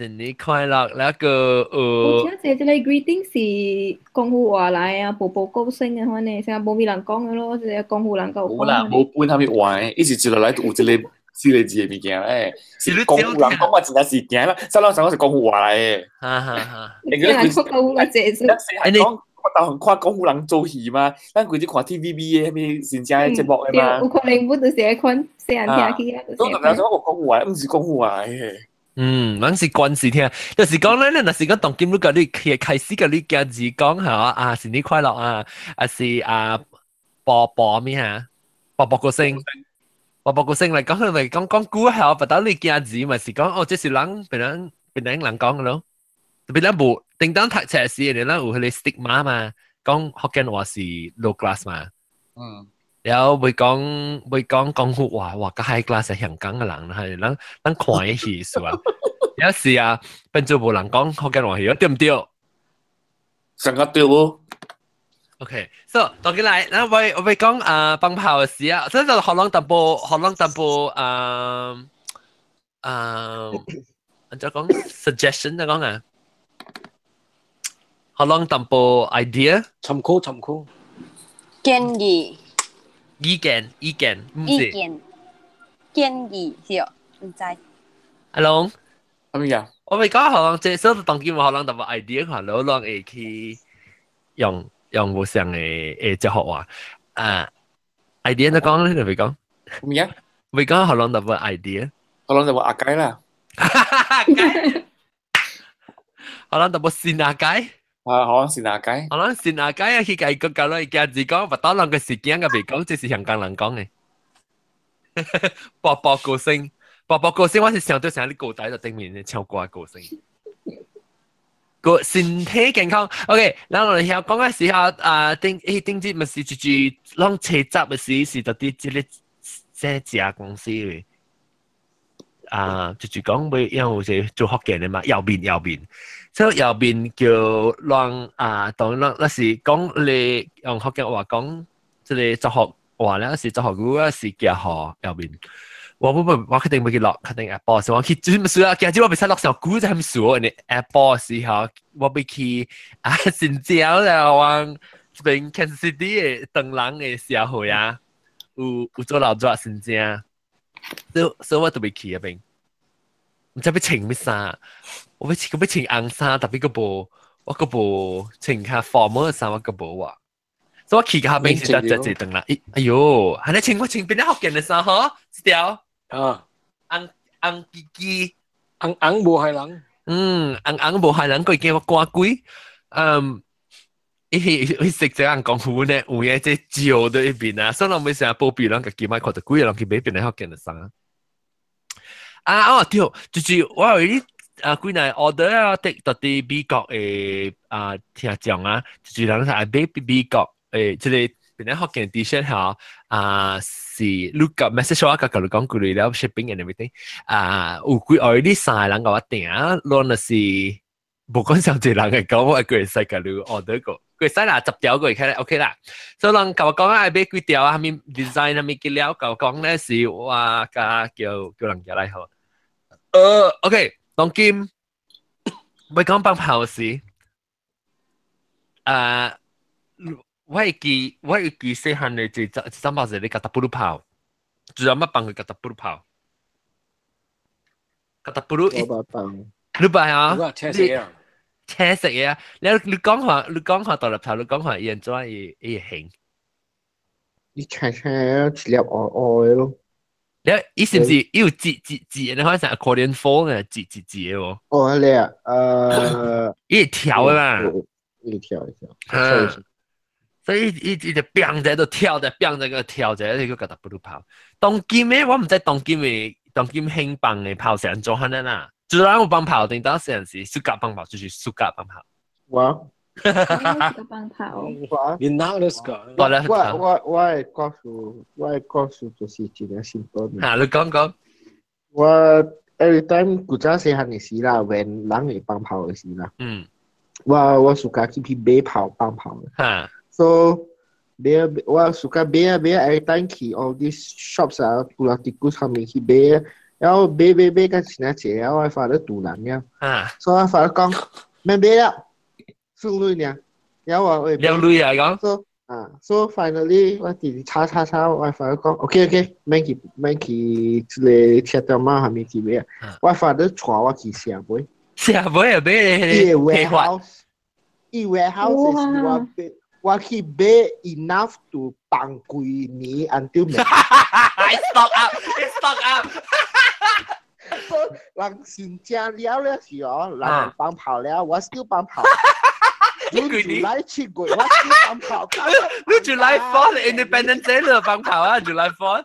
新年快樂，那個我聽這這個 greeting 是江湖話來啊，步步高升啊，款的，啥無咪人講的咯，這個江湖人夠無啦，無本啥物話的，伊是一落來有一個四個字的物件欸，是江湖人講話真正是驚啦，啥人想講是江湖話來的。哈哈哈！你個人講江湖話濟數。咱講我逐項看江湖人做戲嘛，咱規日看 TVB 的啥物新正的節目的嘛。有可能本就是彼款細漢聽起來。我逐日講我江湖話，毋是江湖話的。嗯，攏是關係聽，就是講咧，若是講當今你共你開始共你囝兒講嚇啊，新年快樂啊，還是啊，步步咩嚇，步步高升，步步高升來講，佢咪講講古嚇，不到你囝兒嘛是講哦，這是人別人別人人講的咯，特別咱無叮當讀冊時，咱有彼個 stigma 嘛，講福建話是 low class 嘛，嗯。然後會講會講講福話，哇！較 high class 係香港嘅人，係咱咱看的戲是吧？有時啊，變做無人講福建話戲，對毋對？上個對無？OK，so 當佢來，咱我我會講啊，放炮的時啊，這就學攏淡薄，學攏淡薄啊啊，按怎講 suggestion 來講啊，學攏淡薄 idea，參考參考，建議。意見意見，意見建議是哦，毋知。阿龍，啥物啊？我咪講學攏這所以當今學攏淡薄 idea 看，攏攏會去用用無相的的哲學話啊 idea 你講你咪講，咩啊？咪講學攏淡薄 idea，學攏淡薄阿雞啦，學攏淡薄新阿雞。啊，可能是哪雞？可能是哪雞啊？佢計個教落去，字講，不當人個時間個未講，這是香港人講的。步步高升，步步高升，我是想到想你古代就頂面唱歌高升。個身體健康，OK。然後我哋講嘅時候，啊，頂誒頂節咪是住住攏車雜嘅時，是到啲這個這家公司嘅。啊，就是講會因為是做福建的嘛，右邊右邊，所以右邊叫讓啊，當咱那是講你用福建話講，這个作學話咧是作學語啊是寄予右邊。我不不，我確定袂去落，確定 Apple 是我去，就是數啊，今日我袂使落上久就係數，你 Apple 時候我欲去啊，新疆啦，往這邊 Kansas City 的唐人的社會啊，有做老熱新正，所以我都袂去彼邊，毋知欲穿啥物衫，我欲穿，欲穿紅衫，特別閣無，我閣無穿較 formal 的衫，我閣無啊。所以我去到彼邊是得一個唐人，咦，哎喲，按呢穿我穿變咗福建的衫嗬，這條。啊，紅紅吱吱，紅紅無害人。嗯，紅紅無害人，閣會驚我趕鬼。嗯，伊伊食這樣功夫呢，有影這照佇彼邊啊，所以人欲成日保庇人家己莫看著鬼人去買變來福建的衫。啊哦對，就是我有你啊幾若 order 啊，得佇佇美國的啊聽眾啊，就是人愛買美國的這个。變咧福建 T-shirt 吼，啊是你個 message 我共你講幾了 shipping and everything 啊，有幾愛你三个人共我訂，攏若是無講上濟人會講，我會使共你 order 過，會使啦，10條過會 OK 啦。所以人共我講愛買幾條啊，啥物 design 啥物資料，共我講咧是我共叫叫人寄來好。OK，當今欲講放炮時，啊。我會記細漢的這這三包是咧甲達布魯炮，就阿媽幫佢甲達布魯炮，甲達布魯。我捌你捌啊？青色啊！青色嘅啊！你講話大粒頭，你講話伊按怎伊會形？伊青青一粒烏烏的咯。你伊是毋是伊有折折折？你看成 accordion fold 呢？折折折的無？哦，彼个啊，伊會跳的嘛？伊會跳，會跳。所以伊伊就變在都跳在變在個跳在，伊個共達布魯炮。當今的我毋知當今的當今興放的炮是按怎按呢啦？就是咱有放炮，頂當時陣是暑假放炮，就是暑假放炮。我，暑假放炮。我，你哪個暑假？我的故事，我的故事就是一個 simple。哈，你講講。我 every time 古早細漢的時啦，when 人會放炮的時啦。我暑假去買炮放炮。哈。 So 買我暑假買啊買啊，every time 去 all these shops 啊，pulau tikus 下面去買，然後買買買到真濟，然後我 father 賭爛了。所以我 father 講，免買了，算鐳爾。然後我會兩鐳啊講。 So 啊，so finally 我直直吵吵吵，我 father 講，OK OK，免去免去這个車店仔下面去買。我 father 帶我去城買。城買啊買伊个 warehouse，伊 warehouse 是我買。我去買 enough to 放幾年 until 明。 Stock up, stock up。人先正了了是哦，人放炮了，我 still 放炮。你 July 7月我 still 放炮。你 July 4 Independence Day 你放炮啊？July 4。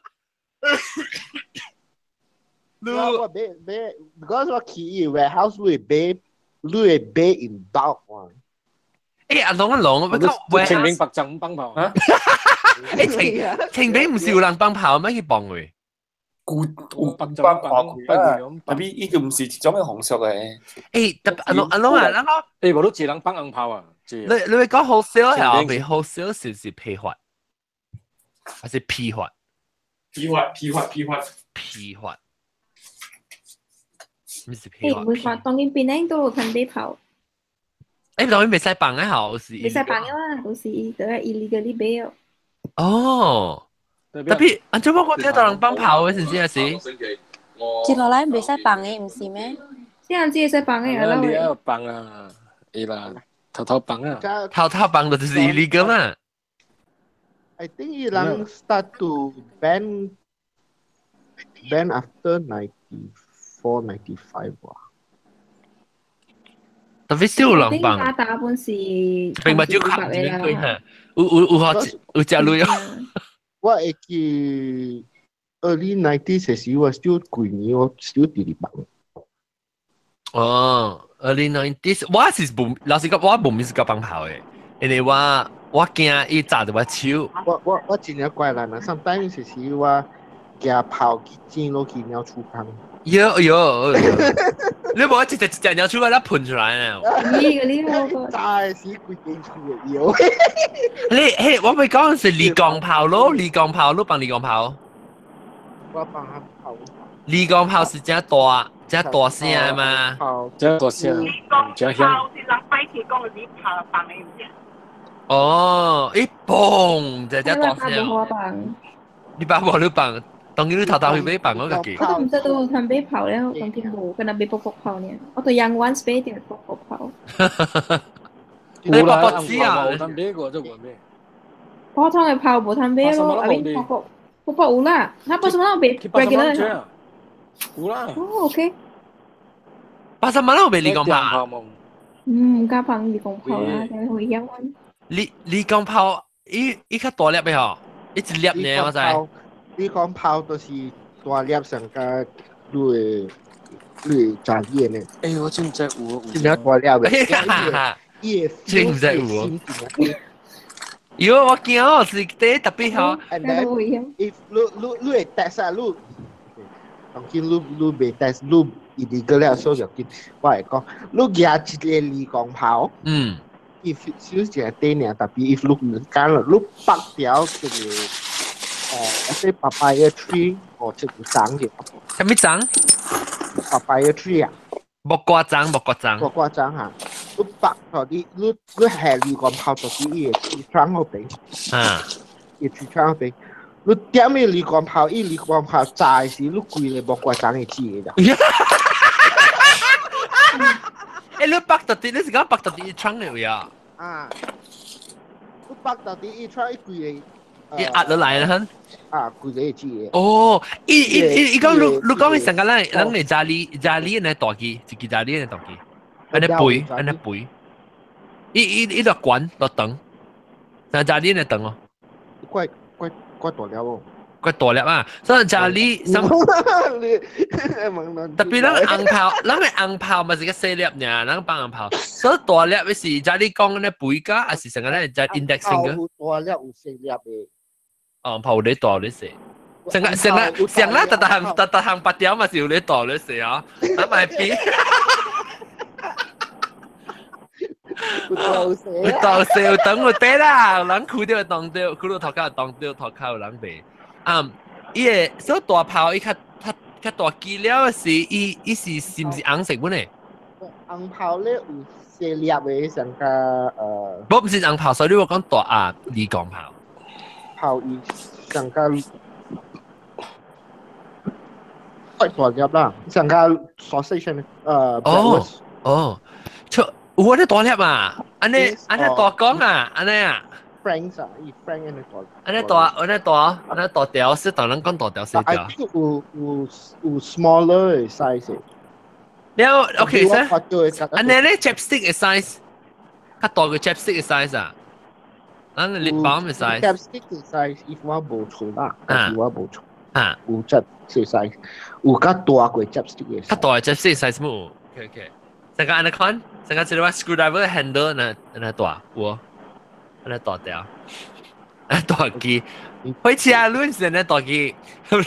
你我買買，because 我去伊 warehouse 會買，你會買 in bulk 喎。欸，阿龍阿龍，我講清明白晝放炮啊！欸，清清明毋是有人放炮咩？去放嘅？古有白晝放炮啊！特別伊個毋是一種嘅風俗嘅。欸，特阿龍阿龍啊，阿龍，欸，無你一人放紅炮啊？你會講好笑係咪？好笑是毋是批發？還是批發？批發批發批發批發，毋是批發。欸，會發當然檳城都有趁買炮。欸，當然袂使放的吼，是。袂使放的嘛，都是都係 illegally 買哦。哦，特別啊，做乜我聽到人放炮的，是唔是？接落來袂使放的，毋是咩？這樣子會使放的啊！你要放啊，會啦，偷偷放啊。偷偷放就就是 illegal 嘛。 I think 伊人 start to ban after 94 95哇。特別少人放。大大本是。並唔少靠前面嚇，有有有學有食鐳哦。我會記 early 90s 的時，我 still 幾年我 still 佇咧放。哦，early 90s，我是無老實講，我無物是佮放炮的，因為我驚伊炸著我手。我真正怪人啊！sometimes 是我件炮去剪落去鳥鼠坑。喲喲，你無一隻一隻鳥鼠個粒噴出來呢？咦，嗰啲我真係死鬼間厝嘅妖。你嘿，我咪講是離江炮咯，離江炮，你放離江炮。我放下炮。離江炮是真大，真大聲嘛？真大聲，真響。炮是人擺起講是炮放的，唔是？哦，一嘣就真大聲。我放。你把無你放，當然你頭頭去買放我家己。我都唔知道他買炮了，當天無，跟他買卜卜炮呢。我對陽灣買點卜卜炮。你卜卜子啊？冇通買過就冇買。普通的炮無通買咯，啊邊卜卜卜卜有啦，他八十蚊買 regular。有啦。哦，OK。 80蚊我俾你講炮。嗯，唔敢放你講炮啦，但係會陽灣。你講炮，伊伊較大粒嘅嗬，一粒呢我知。你講炮就是大粒上加你會你會炸嘢呢？欸，我真知有，真正大粒嘅，伊會真唔知有。喲，我驚哦，是第特別嗬。 And then if 你你你會 test 啊，你當今你你未 test，你 illegal 了，所以就緊我會講，你舉一個離港炮，if 少一個短爾，特別 if 你唔敢了，你拔掉這個誒，一個 papaya tree 哦，這個長嘅。啥物長？papaya tree 啊？木瓜長，木瓜長。木瓜長嚇，你拔到啲，你你下離港炮就是伊個樹窗嗰邊。啊。伊樹窗嗰邊。你點伊離光炮，伊離光炮炸時，你規個木瓜長會死嘅啦。欸，你拔到啲，你是講拔到啲窗嚟位啊？啊！你拔到啲伊窗，伊規個。伊壓落來啦，啊，規個會死嘅。哦，伊伊伊伊講你你講伊上個咱咱嚟家裡家裡呢大機，一支家裡呢大機，按呢背按呢背，伊伊伊落管落長，但家裡呢長哦。怪怪。怪大粒哦，怪大粒啊！所以就你，特別咱紅炮，咱的紅炮嘛是個細粒爾，咱放紅炮，所以大粒的是就你講的背架，還是成個咱只 index finger？有大粒有細粒的。哦，炮有咧大有咧細，成個成個成個特特行特特行白條嘛是有咧大有咧細啊，咱咪比。有大有細，有大有細有長有短啦，有人跍著會當著，跍到頭殼會當著，頭殼有人袂。啊，伊個所以大炮伊較較較大支了是，伊伊是是毋是紅色本的？紅炮咧有細粒的，上較無毋是紅炮，所以我講大啊，離港炮。炮伊上較怪大粒啦，上較 sausage 哦哦，出。有安尼大粒啊！按呢按呢大講啊，按呢啊。 Frank 啊，伊 Frank 按呢大。按呢大，按呢大，按呢大條是當人講大條細條。 I think 有有有 smaller size。了 OK 先。按呢咧 chapstick 的 size，較大個 chapstick 的 size 啊。咱 lip balm 的 size。 chapstick 的 size，伊我無錯啦，但是我無錯。啊。有 chapstick size，有較大過 chapstick 的。較大 chapstick size 冇。OK OK。成個按呢款，成個這個 screwdriver handle 那那大，有，那大條，那大機，火車啊，你是那大機，你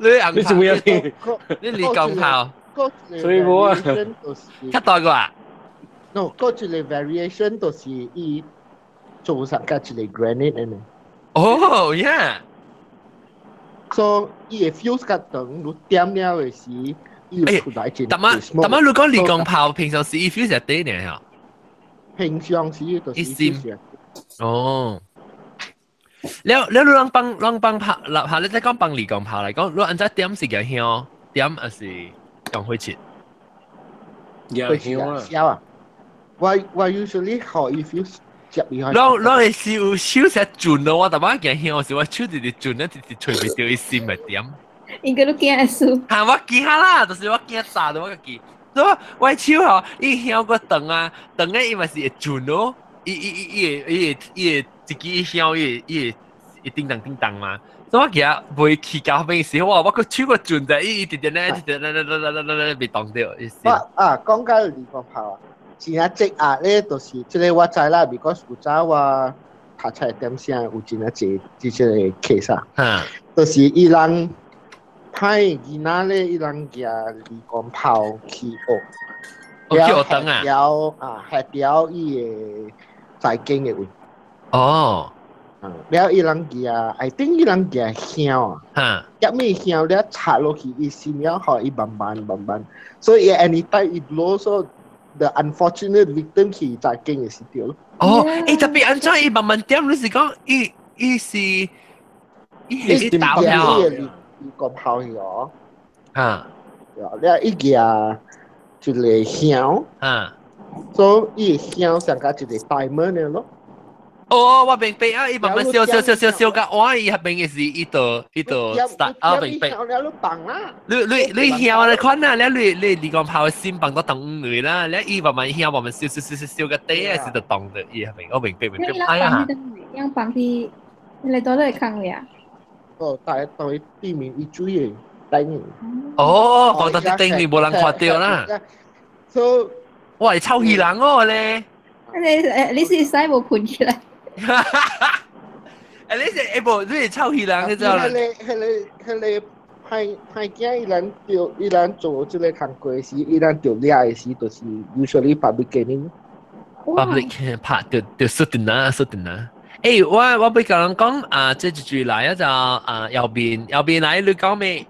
紅炮，你離港炮，所以無啊，較大個啊？No，嗰一個 variation 就是伊做上個一個 granite 呢。哦，yeah。所以伊個 fuse 較長，你點了的時。欸，大媽，大媽，你講離港炮平常時伊 fuse 係短呢嚇？平常時就是一閃。哦。了了，你人幫人幫炮，立下你再講幫離港炮嚟講，你按怎點是個香，點還是用火切？用香啊！我我 usually 學伊 fuse 接伊開。攏攏會是有手成轉咯，我大媽驚香時，我手直直轉咧，直直揣袂著伊心咪點。應該都驚輸。嚇！我驚啦，就是我驚炸到我家己。所以我手吼，伊香過長啊，長咧伊嘛是會轉咯。伊伊伊伊會伊會伊會一支香，伊會伊會會叮當叮當嘛。所以我驚袂去到邊時，我我個手個轉者，伊伊直直咧，直直咧咧咧咧咧咧袂動著。我啊，講到離光炮啊，真正積壓咧，就是這個我知啦，because 古早我讀讀冊點聲有真啊濟這這個 case 啊，就是伊人派囡仔咧，伊人舉離光炮去學，去學堂啊，了啊，下掉伊個在經的位。哦。了伊人舉，I think 伊人舉香啊，一味香了插落去，伊心了，予伊慢慢慢慢，所以 anytime 伊 blow so the unfortunate victim 去在經嘅時掉咯。哦，欸特別按怎伊慢慢點，你是講伊伊是伊係打票，伊個炮去哦。啊，了伊舉一個香，啊，所以伊香上加一個 diamond 嘅咯。哦，我明白啊！伊慢慢燒燒燒燒燒到我伊迄邊嘅是伊就伊就 start 啊，明白。你你你香你看啊，你你你你講炮先放到動嚟啦，你伊慢慢香慢慢燒燒燒燒燒個底啊，是就動的伊迄邊，我明白明白。哎呀，樣放啲你到底坑位啊？哦，但係當地面伊注意頂。哦，放到啲頂你無人看到啦。所以，哇，臭氣人哦咧！你你是使無盤起來？哈哈哈！欸，你是欸無，你是臭氣人，你知道啦？彼個、彼個、彼個歹歹囝，伊人著伊人做這個工課時，伊人著掠的時，就是 usually public caning。 public 拍著著輸定啦，輸定啦。欸，我我欲共人講啊，這一句來啊就啊，右邊右邊來，你講咩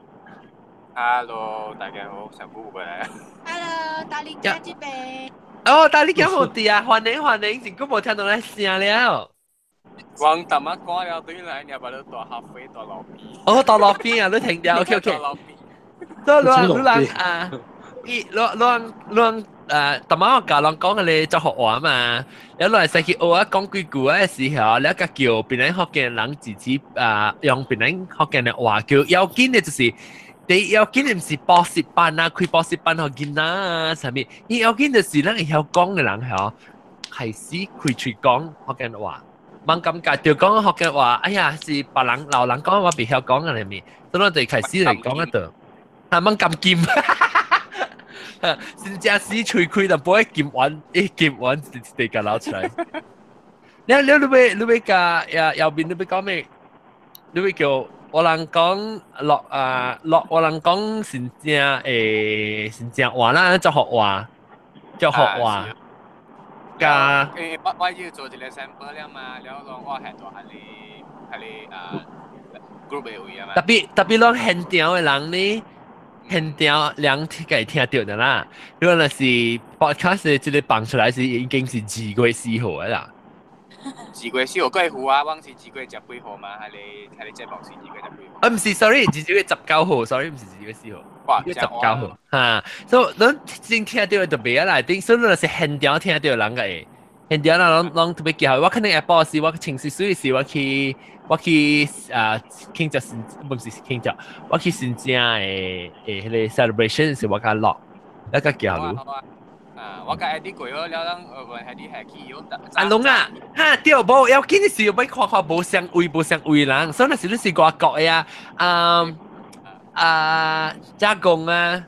？Hello，大家好，上古過來。 Hello，大力家這邊。哦，大力家無佇啊，歡迎歡迎，真久無聽到咱聲了。我淡仔趕了對來，你把你大咖啡大路邊。哦，大路邊啊，你停掉，OK OK。所以你人啊，伊你你你啊，淡仔我教人講嘅咧，就學話嘛。有來使去學啊，講幾句啊時候，你個叫檳榔福建人自己啊，用檳榔福建的話叫要緊的就是。第要緊的毋是補習班啊，開補習班予囡仔啊，啥物？伊要緊就是咱會曉講的人吼，開始開喙講福建話。茫感覺著講福建話，哎呀，是別人老人講我袂曉講啊，係咪？所以我就開始嚟講啊，就啊茫甘金，真正死喙開就無會金丸，一金丸直直共流出來。你你你欲你欲共右右邊你欲講咩？你欲叫？我人講落啊落，我人講新正誒新正話啦，就學話，就學話。加誒，我我要做一個 sample 了嘛，了講我係做係你係你啊 group 的位啊嘛。特別特別攏現場的人呢，現場兩個聽著的啦。如果若是 podcast 這個放出來是已經是2月4號的啦。 2月4號過有啊，我是2月10幾號嘛，係你係你節目是2月10幾號。啊，毋是，sorry，2月19號，sorry，毋是2月4號。2月19號，哈，所以咱先聽著就袂啊內頂，所以若是現場聽著人個會，現場人攏攏特別記我可能下晡時我穿水水時，我去我去啊慶祝新，毋是慶祝，我去新正的的彼個 celebration 時，我較落，我較記錄。啊！我共 edit 過了，了咱問係你係去用。阿龍啊，哈對，無要緊的是欲看看無相位無相位人，所以若是你是外國的啊，啊啊加工啊，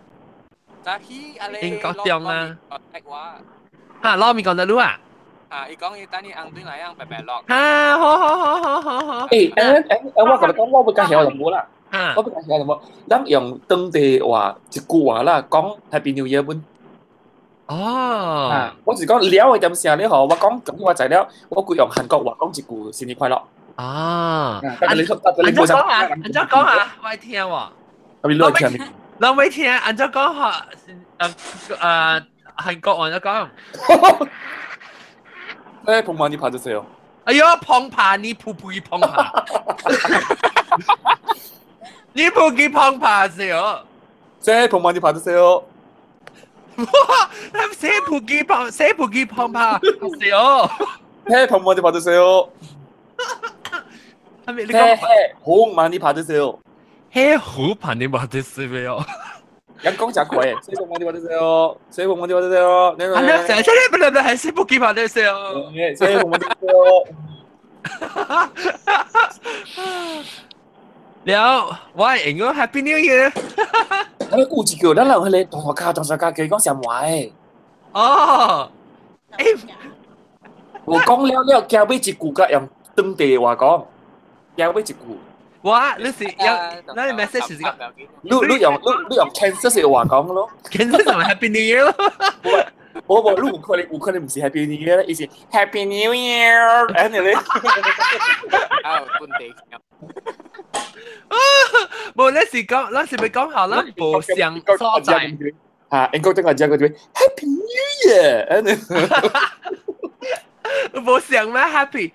英國中啊，哈老咪講得你啊？啊，伊講伊等你紅對來樣白白落。哈，好好好好好好。欸欸欸，我共你講，我欲介紹淡薄啦。我欲介紹淡薄，咱用當地話一句話啦，講 Happy New Year 本。哦，啊，我是講了的點聲咧吼，我講咁我知了，我規用韓國話講一句新年快樂。啊，但你按怎講啊？按怎講啊？我愛聽喎。你愛聽？攏欲聽，按怎講哈？韓國話怎講？새해 복 많이 받으세요. 哎呦，澎爬你噗噗澎爬，你噗給澎爬세요。 새해 복 많이 받으세요. 哇！새해 복이 펑 새해 복이 펑파 하세요. 새해 복 많이 받으세요. 새해 복 많이 받으세요. 새해 복 많이 받으세요. 人講真快，새해 복 많이 받으세요. 새해 복 많이 받으세요. 아, 네, 새해 복 새해 복이 받으세요. 네, 새해 복 많이 받으세요. 了，我會用 Happy New Year。咱有一句，咱人彼个大家大家家講啥話的？哦，欸，我講了了，後尾一句佮用當地話講，有尾一句。哇！你是有，你 message 是講，你用 Kansas 嘅話講咯，Kansas 就係 Happy New Year 咯。冇冇，你有可能唔是 Happy New Year 咧，伊是 Happy New Year，安尼咧。啊，本地。無，你是講，你是咪講好啦？無相所在。啊，英國等個講個就 Happy New Year，安尼。無相咩？Happy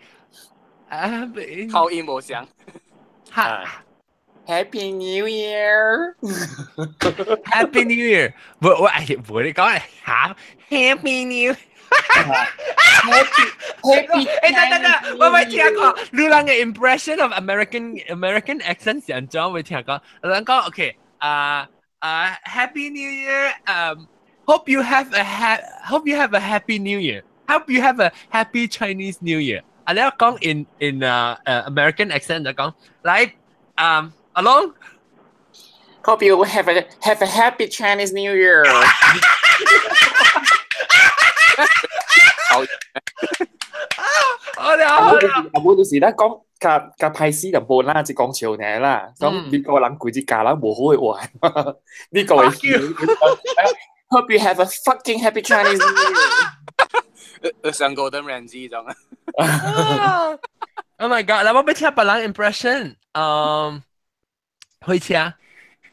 Happy 口音無相。哈 Happy New Year， Happy New Year，我我哎，我你講係嚇 Happy New。 Happy Happy，誒，等等等，我未聽過，你人嘅 impression of American accent 是按怎？未聽過，人講 OK，啊啊 Happy New Year，hope you have a Happy New Year，hope you have a Happy Chinese New Year。啊，你講 in 啊 American accent 就講，來，阿龍，Hope you have a happy Chinese New Year。好，我哋阿母就是咧講，較較歹勢就無啦，就講笑爾啦。講美國人規只教人無好嘅話，美國嘅 Hope you have a fucking happy Chinese New Year。上 Gordon Ramsay 種啊。Oh my god！嗱，我欲聽別人 impression，開車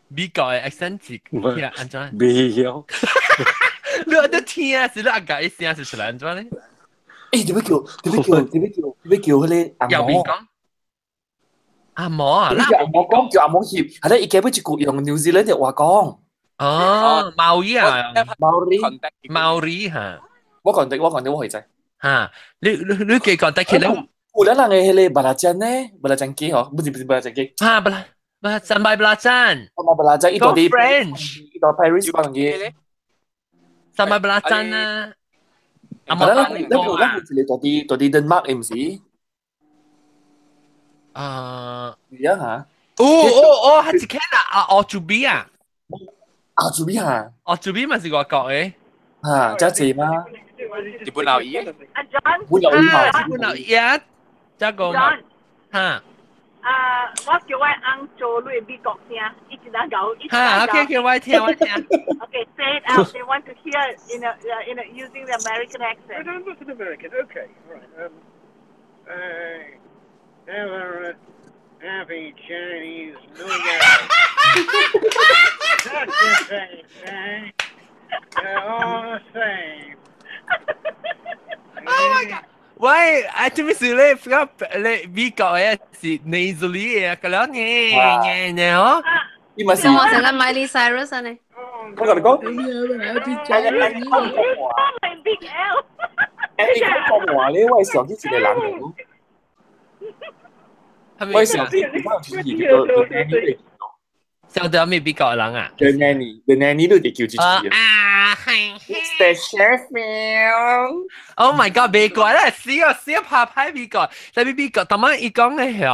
美國嘅 accent 是聽按怎？未曉。你有得聽啊？是你阿家嘅聲是出來按怎咧？誒，點樣叫？點樣叫？點樣叫？點樣叫佢咧？阿毛講。阿毛啊！叫阿毛講，叫阿毛協，係咧，伊記不一句用 New Zealand 嘅話講。哦，毛語啊，毛利，毛利嚇。我講的，我講的，我會知。嚇！你記講得起咧？有咧人嘅迄個巴拉醬呢？巴拉醬雞嗬，不是不是巴拉醬雞。嚇！巴拉巴拉醬拜巴拉醬。我巴拉醬，伊到啲 French，伊到 Paris 講嘅。三拜巴拉醬啊！阿毛，咱咱有咱有一個到啲 Denmark 唔是？啊，是啊嚇。哦哦哦，係一間啊，啊，奧祖比啊。奧祖比嚇。奧祖比嘛是外國嘅。嚇，真濟嗎？日本老姨。阿 John。本老姨嘛。日本老姨啊，這個。 John。嚇。啊！我叫我翁做你美國聲，一直在搞，一直在搞。嚇，OK OK，我聽我聽。 Okay, say it out. They want to hear in a using the American accent. I'm not an American. Okay, all right. Have a happy Chinese New Year. Not the same thing. They're all the same. Oh my god! 喂，啊，做咩事咧？咁你美國嘅是 nasally 嘅，個兩年年年哦。伊嘛是。我成日 Miley Cyrus 啊你。我同你講， Big L。你講講話咧，我係上次一個人嚟。我上次我叫上到咩美國人啊？The nanny，The nanny 都得叫自己。啊，係。 Mr. Sheffield。 Oh my god！美國咧，死啊死啊，拍拍美國，特別美國，頭晚伊講嘅係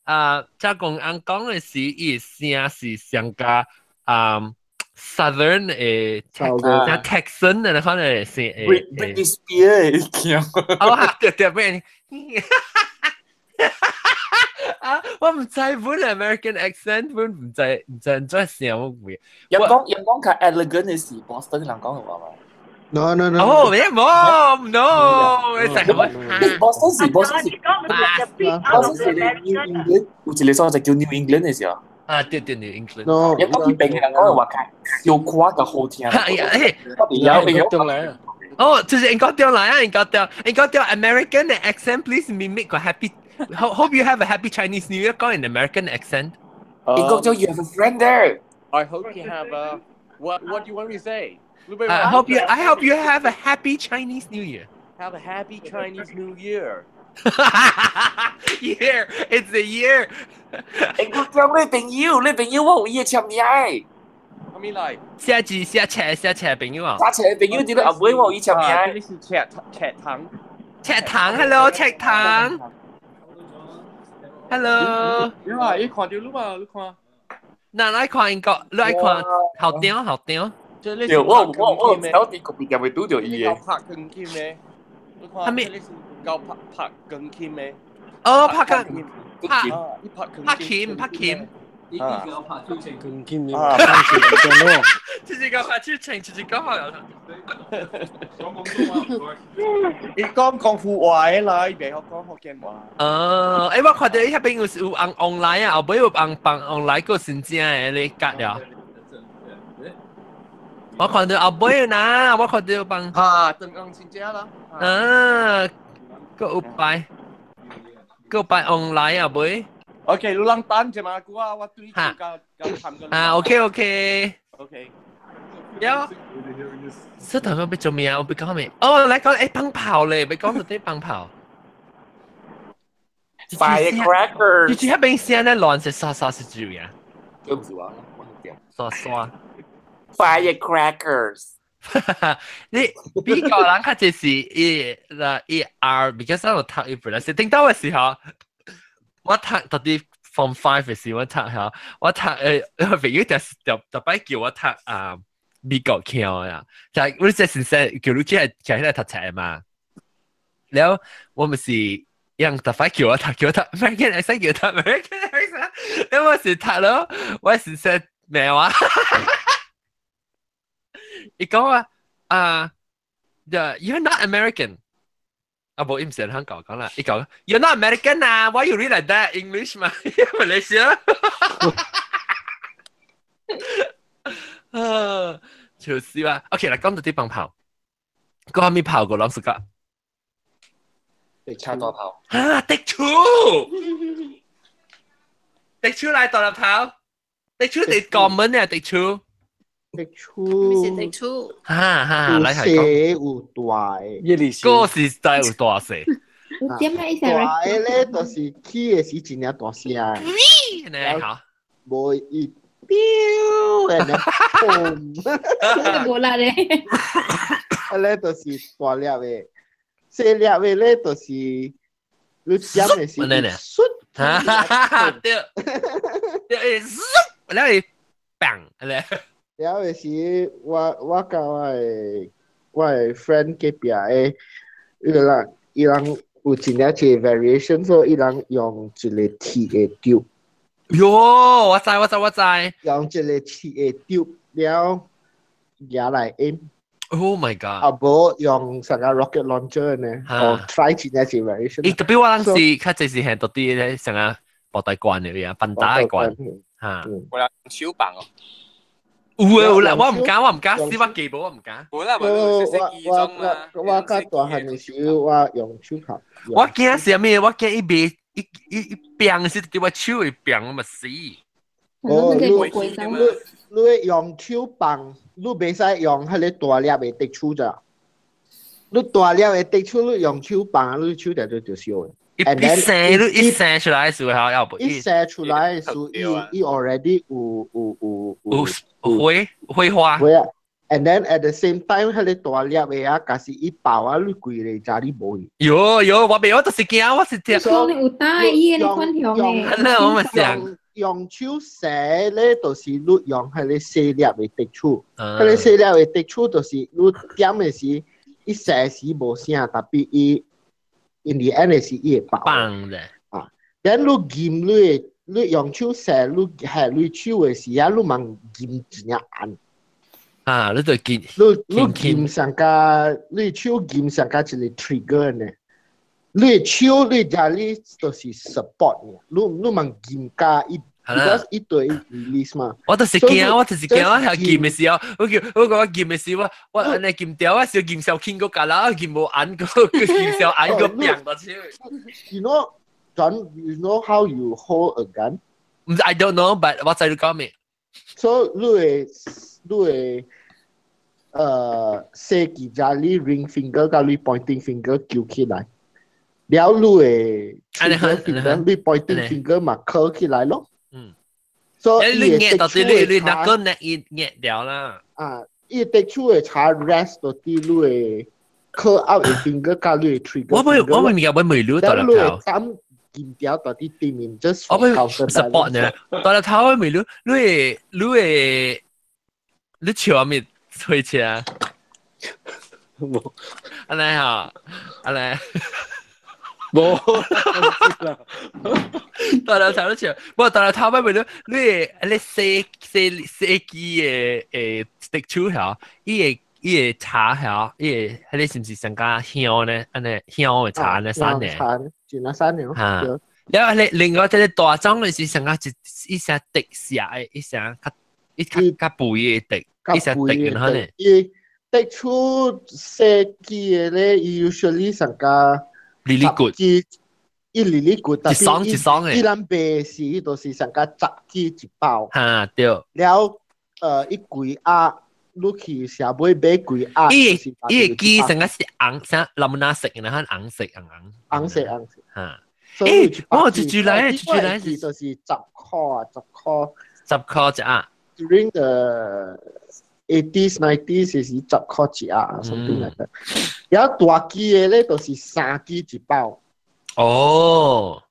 啊，即係講按講嘅是伊聲是上加啊 Southern 誒，Texan 嘅可能是誒。 Britney Spears 嘅。哦，對對，咩？啊！我唔知本 American accent 本唔知唔知唔知聲我會。有講較 elegant 嘅是 Boston 人講嘅話嘛？No no no。哦，咩冇？No，你成日 Boston 是 Boston 是 New England，有一個所在叫 New England 嘅時候。啊，對對 New England。有講佢邊嘅人講嘅話較小誇較好聽。係啊，有有中來啊！哦，就是應該調來啊，應該調 American 嘅 accent，please mimic 個 happy。Hope you have a happy Chinese New Year. 講 in American accent. 英國就 you have a friend there. I hope you have a what do you want me to say? I hope you have a happy Chinese New Year. Have a happy Chinese New Year. Year, it's a year. 英國將你朋友，你朋友我有伊嘅簽名。我咪來。寫字寫冊寫冊朋友啊。寫冊朋友，點解阿妹我有伊簽名？你是赤赤糖。赤糖，hello，赤糖。Hello，你話你看到你嘛？你看，嗱，你看英國，你愛看好點好點。對，我有啲個別就會拄著伊嘅。拍鋼琴嘅，你看，係咪？教拍拍鋼琴嘅。哦，拍緊拍拍鉗拍鉗。呢啲叫拍超情，更堅啊嘅，次次講拍超情，次次講學有。你講廣府話的啦，伊袂曉講福建話。哦，欸，我看到伊彼邊有紅 online 啊，後尾有紅放 online 個真正的咧隔了。我看到後尾呐，我看到放。哈，真紅真正啦。啊，閣有擺，閣有擺 online 後尾。 OK，你人等者嘛，久啊，我對佢甲談個。啊，OK OK。 OK。了，這頭先要做咩啊？我欲講咩？哦，來講欸放炮咧，欲講到底放炮。 Firecrackers。你這邊聲咧亂是沙沙是住呀？對唔住啊，我沙沙。 Firecrackers。你比較人較濟是伊啦伊 R，because 我讀伊本來是聽到嘅時候，我讀到底 Form 5 嘅時我讀嚇，我讀朋友就是特特擺叫我讀啊美國腔啊，就係我這先生叫你起來起來讀冊嘛，然後我咪是讓特擺叫我讀叫我讀 American accent 叫讀 American accent，然後我是讀咯，我是說咩話？伊講話啊，You're not American。啊，無，伊毋是香港講啦，伊講 You're not American 啊，Why you read like that English 嘛？Malaysia。啊，就是話，OK 來講到啲放炮，嗰下面炮過攏是個，車大炮。啊，滴柱，滴柱來大粒頭，滴柱你講門啊，滴柱。滴柱，是滴柱。哈哈，有來係講，細有大的。嗰是大有大細。有點咩意思？大的咧，就是起的時真正大聲。呢好。無伊飆的呢，嘣！無力咧。啊咧就是大粒的，細粒的咧就是你點的時嗖，哈哈哈！對，對，嗖，然後砰，咧。了的時，我佮我的 friend 隔壁的，伊人有真正一個 variation，所以伊人用一個鐵的丟。喲，我知我知我知。用一個鐵的丟了，拿來 aim。 Oh my god！啊，無用啥個 rocket launcher 呢？哦，try 真正一個 variation。伊特別我當時較濟是係到啲咧，成個布袋罐嘅啊，笨打嘅罐嚇。我人手棒哦。有啊有啦，我唔敢，我唔敢，死我記無，我唔敢。無啦，無我你識衣裝嘛？我較大漢的時候，我用手炮。我驚是啥物？我驚伊袂伊伊伊變是佇我手會變，我咪死。哦，你用手棒，你袂使用彼個大粒的滴手咋？你大粒的滴手，你用手棒，你手就就燒的。一射你一射出來的時候，要不一射出來的時候，伊伊 already 有有有有火火花。會啊，and then at the same time，彼個大粒的啊，假使伊爆啊，你規個家你無去。喲喲，我袂，我就是驚，我是驚。可能有帶伊的款項的。那我咪想。用手射咧，就是你用彼個細粒的滴手，彼個細粒的滴手就是你點的時，伊射時無聲，特別伊。In the end 是伊會爆。放的。啊，等你撳你，你用手射，你下你手的時啊，你茫撳真正按。啊，你就撳。你撳上加，你手撳上加一個 trigger 呢。你手你家你就是 support 呢，你茫撳加伊。because 伊對 release 嘛。我就是驚，我就是驚，我係撳的時候，我叫我講我撳的時候，我按呢撳掉，我小撳小輕個架啦，撳無按個，撳小按個變到手。 You know, John, you know how you hold a gun? I don't know, but 我知你講咩。 So 你會細指甲你 ring finger 佮你 pointing finger 揪起來，了你會 trigger finger 你 pointing finger 嘛扣起來咯。嗯。所以你壓到底你你那個壓伊壓掉啦。啊，伊滴手會查 rest 到底你會扣 out 的 finger 佮你的 trigger。我未物我未撩到粒頭。咁劍掉到底對面 just 我會 support 呢，到粒頭我未撩，你會你笑咪推車？無，按呢哈，按呢。無啦，大粒頭都笑，不過大粒頭咪咪你你洗洗洗機的誒滴手嚇，伊個茶嚇，伊個彼個是毋是上加香呢？按呢香的茶呢？散的。茶，真啊散的。嚇！然後另外一個大種的是上加一一聲滴下的，一聲較一較較肥的滴，一聲滴然後呢？伊滴出洗機的咧，伊 usually 上加。粒粒骨，一粒粒骨，一雙一雙的。伊咱賣是伊就是上加十支一包。嚇對。了，伊幾盒，你去社會買幾盒。伊伊個機上加是紅啥藍藍色，然後紅色紅紅。紅色紅色。嚇。欸，我一句來，一句來就是10塊啊，10塊。10塊一盒。 During the 80s, 90s 是10塊一盒，something like that。然後大支的咧，就是3支一包。哦，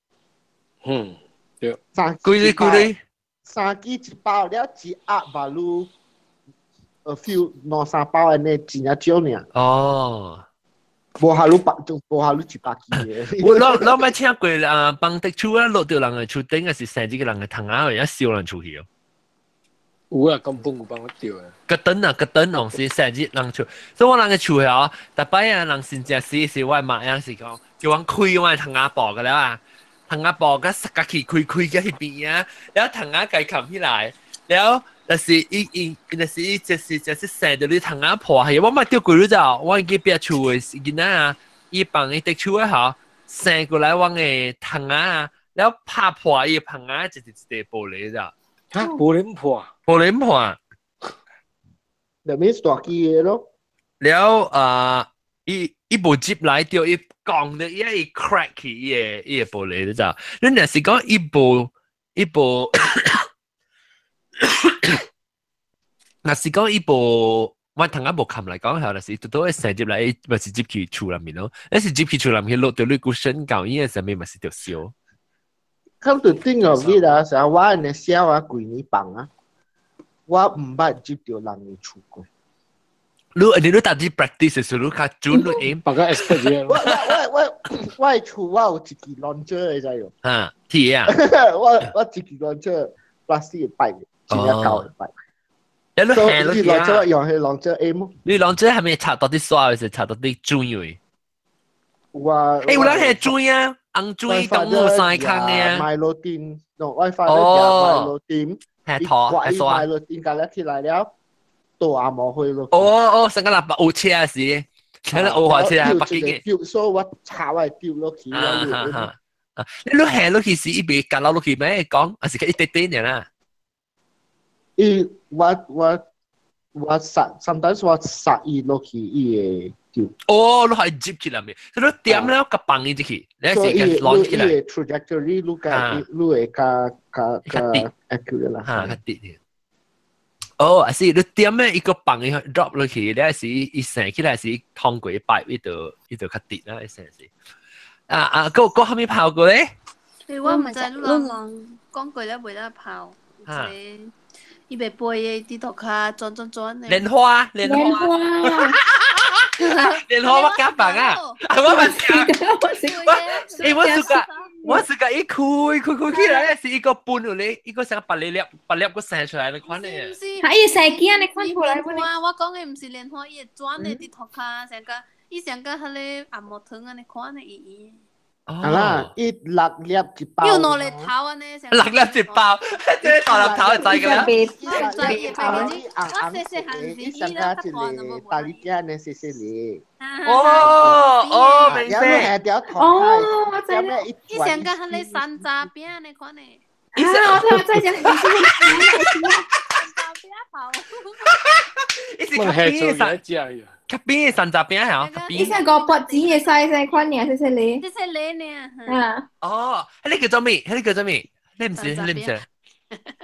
嗯，對。三幾幾幾？ 3支一包，了一盒 value a few 兩三包按呢，真正少爾。哦。無下魯百，就無下魯100支的。我老老捌聽過啊，幫滴厝啊落到人的厝頂，還是生這個人的窗仔，會燒人出去哦。有啊，根本有幫我掉啊！個燈啊，個燈哦，是生日人厝，所以我人的厝哦，逐擺啊，人真正死是我媽樣是講，叫阮開我窗仔布個了啊，窗仔布甲塞甲去開開甲彼邊啊，了窗仔家冚起來，了但是伊伊，但是伊就是生著你窗仔破去，我捌掉過了就，我去壁厝的囡仔啊，伊放伊滴厝的吼，生過來阮的窗仔啊，了拍破伊的窗仔，一一個玻璃咋。嚇，玻璃破？玻璃破。那面大支的咯。了啊，伊伊無接來著，伊講著伊伊 crack 去伊個伊個玻璃你知？你若是講伊無伊無，若是講伊無，我頭仔無冚來講，若是拄拄會生入來，伊嘛是入去厝內面咯。你是入去厝內面落著你骨身舊，伊個上面嘛是著燒。 Come to think of it 啊，成我按呢痟啊，規年放啊，我毋捌入著人的厝過。你你你逐日 practice 時，你較準你 aim。別個 expert 嘅。我的厝我有一支 launcher 的知無？啊，鐵啊！我一支 launcher plastic 的擺，真正舊的擺。你你下落去啊？用彼 launcher aim。你 launcher 係咪插到啲沙，還是插到啲水位？我欸，有人下水啊！紅水當我三空的啊！麥羅丁，我發咧麥羅丁，係拖係刷。麥羅丁隔了起來了，倒阿毛去咯。哦哦，成個喇叭有車是，成個烏華車啊，北京嘅。丟，所以我插我丟落去。啊啊啊！你下落去是伊袂夾落落去咩？講，還是一啲啲爾啦？伊我殺，sometimes 我殺伊落去，伊會。哦，你係接起來未？所以你點了個放伊入去，你係個 launch 起來。 trajectory 你較你會較較較 accurate 啦。嚇，較直啲。哦，還是你點咧一個放伊 drop 落去，你係是伊升起來是通過擺，伊就伊就較直啦，伊成是。啊啊，閣閣蝦米跑過咧？欸，我毋知你人講過了袂得跑，伊袂飛的，佇塗跤轉轉轉的。蓮花，蓮花。蓮花我敢放啊！我嘛是，欸，我是個一開開開起來，是一個半有咧，一個成白粒粒白粒個生出來的款咧。啊，伊生囝你看出來不？我講的毋是蓮花，伊會轉的佇塗跤，成個伊成個彼個紅毛糖按呢款的圓圓。啊啦，伊6粒一包。有兩粒頭按呢。6粒一包，這個大粒頭會知㗎啦。我知伊白日，我細細漢時伊咧較大就無。大粒仔呢細細粒。哦哦，明白。哦，我知啦。伊上個彼個山楂餅按呢款的。啊，我知，我知，伊是較邊的山，較邊的山楂餅嚇，伊是個脖子的細細款爾，細細粒。細細粒爾。啊。哦，彼個叫做咩？彼個叫做咩？你毋是，你毋是，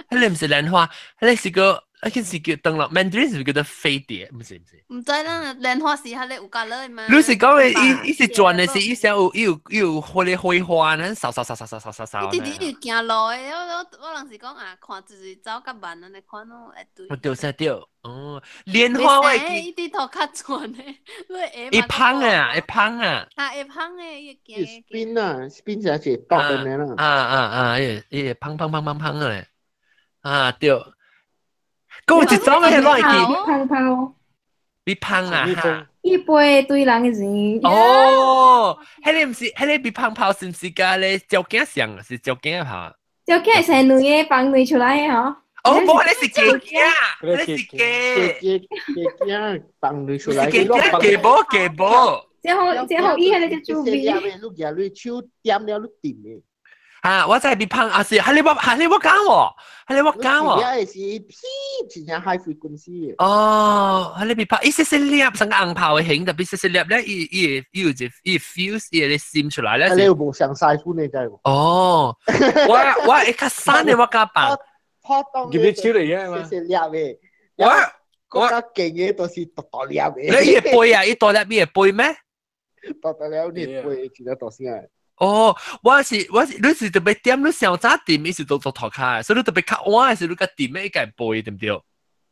彼個毋是蓮花，彼個是個一件事叫燈籠，Mandarin 是叫做飛碟，唔是唔是。唔知啦，蓮花是彼個有加落嘛？你是講的，伊是轉的是伊先有伊有伊有彼個火花，咱掃掃掃掃掃掃掃掃。伊直直就行路的，我人是講啊，看就是走較慢按呢款咯，會對。我對實對，哦，蓮花我會記。伊佇塗跤轉的，你會。會芳啊，會芳啊。啊，會芳的，伊會行。 spin 啊，spin 就一個倒的啦。啊啊啊！伊伊會芳芳芳芳芳的，啊對。閣有一種的我會記。芳炮。你芳啊！伊飛對人的時。哦，彼个毋是，彼个比芳炮是毋是佮咧鳥囝像？是鳥囝炮？鳥囝是兩个放卵出來的吼。哦，無，彼个是雞囝，彼个是雞。雞雞囝放卵出來。雞囝雞母雞母。然後然後伊彼个就注意。你舉你手點了你掂的。啊！我知比芳啊是，彼个我彼个我講喎，彼个我講喎。彼個是屁，真正 high frequency。哦，彼個比芳，伊細細粒，成個紅炮的形，特別細細粒咧，伊伊伊有一伊 fuse 伊會閃出來咧。你有無上曬款你知無？哦，我會較散的我敢放。普通入你手嚟嘅嘛。細細粒的。我較勁的都是大大粒的。你伊會飛啊？伊大粒伊會飛咩？大大粒你會飛，真正大聲。哦，我是我是，你是特別點，你上早點，伊是做做塗跤，所以你特別較晚的時，你較點的，伊會飛，對毋對？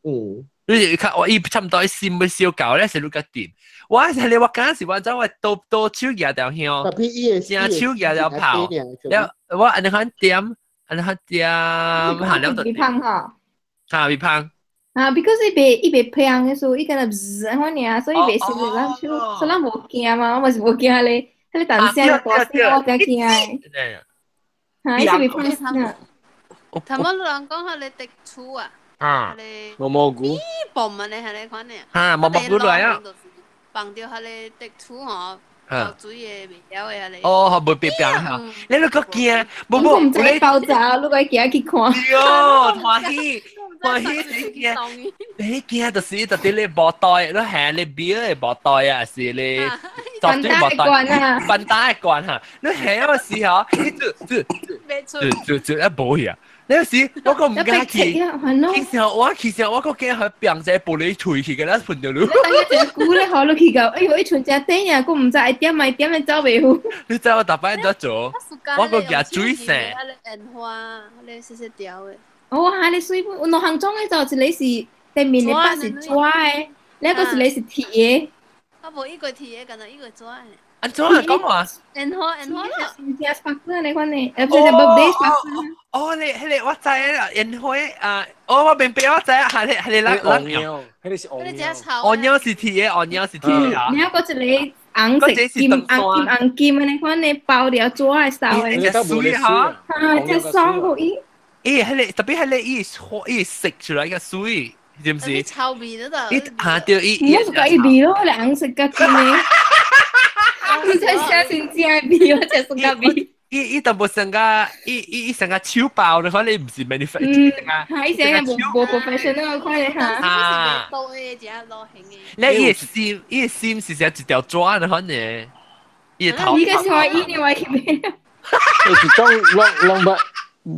嗯，你是較我伊差不多伊心欲燒到咧，是你較點。我是咧，我敢是我知我倒倒手舉條香，正手舉條炮，了我按呢款點，按呢款點，下了就會芳吼。哈，會芳。啊，because 伊袂伊袂芳的時候，伊敢若滋按款爾，所以袂燒著咱手，所以咱無驚嘛，我嘛是無驚咧。彼個彈聲大聲，我才驚的。哈，伊是袂芳啊。頭先人講彼個滴醋啊，啊，毛蘑菇，嘣啊，彼個款的。哈，毛蘑菇來啊。放著彼個滴醋吼，漏水的袂曉的彼個。哦，袂變變哈，你閣驚？無無，我毋知爆炸，你閣行去看。喲，歡喜歡喜，你驚？你驚就是特別你無袋，你行你表的無袋啊，是你笨蛋的罐啊，笨蛋的罐哈，你行個時候，你就就就就就一無去啊！你有時我閣毋敢去，其實我其實我閣驚佢變隻玻璃碎去嘅，咱噴著你。等一隻龜咧，好你去到，哎喲，伊剩只短啊，閣毋知愛點愛點，走袂赴。你知我逐擺按怎做？我閣舉水傘。彼個煙花，彼個細細條的。哦，哈！你水本，兩項種的就一個是對面的把是紙的，另一個是是鐵的。啊，無一個鐵的，敢若一個紙的。按怎啊？講話。煙花，煙花啦。是正 sparkle 那款的，不是 birthday sparkle。哦，你彼個我知啦，煙花啊，哦，我明白，我知啊，係係係咱咱。彼個是紅鳥。紅鳥是鐵的，紅鳥是鐵的啊。另一個一個紅色金紅金紅金的那款的包著紙的衫的。這水哈。啊，這爽過伊。伊彼個特別彼個伊伊食出來個水，是毋是？臭味都得。伊嚇對伊。我是講伊味咯，彼個紅色甲金的。你才相信正味，我才屬甲味。伊伊淡薄成個，伊伊伊成個手包的，反正毋是 manufacturing 啊。哈，伊成個無無 professional 款的哈。啊。多的只路型的。你伊的心，伊的心是成一條紙的，反正。伊的頭。你個是話伊另外去買。一種攏攏捌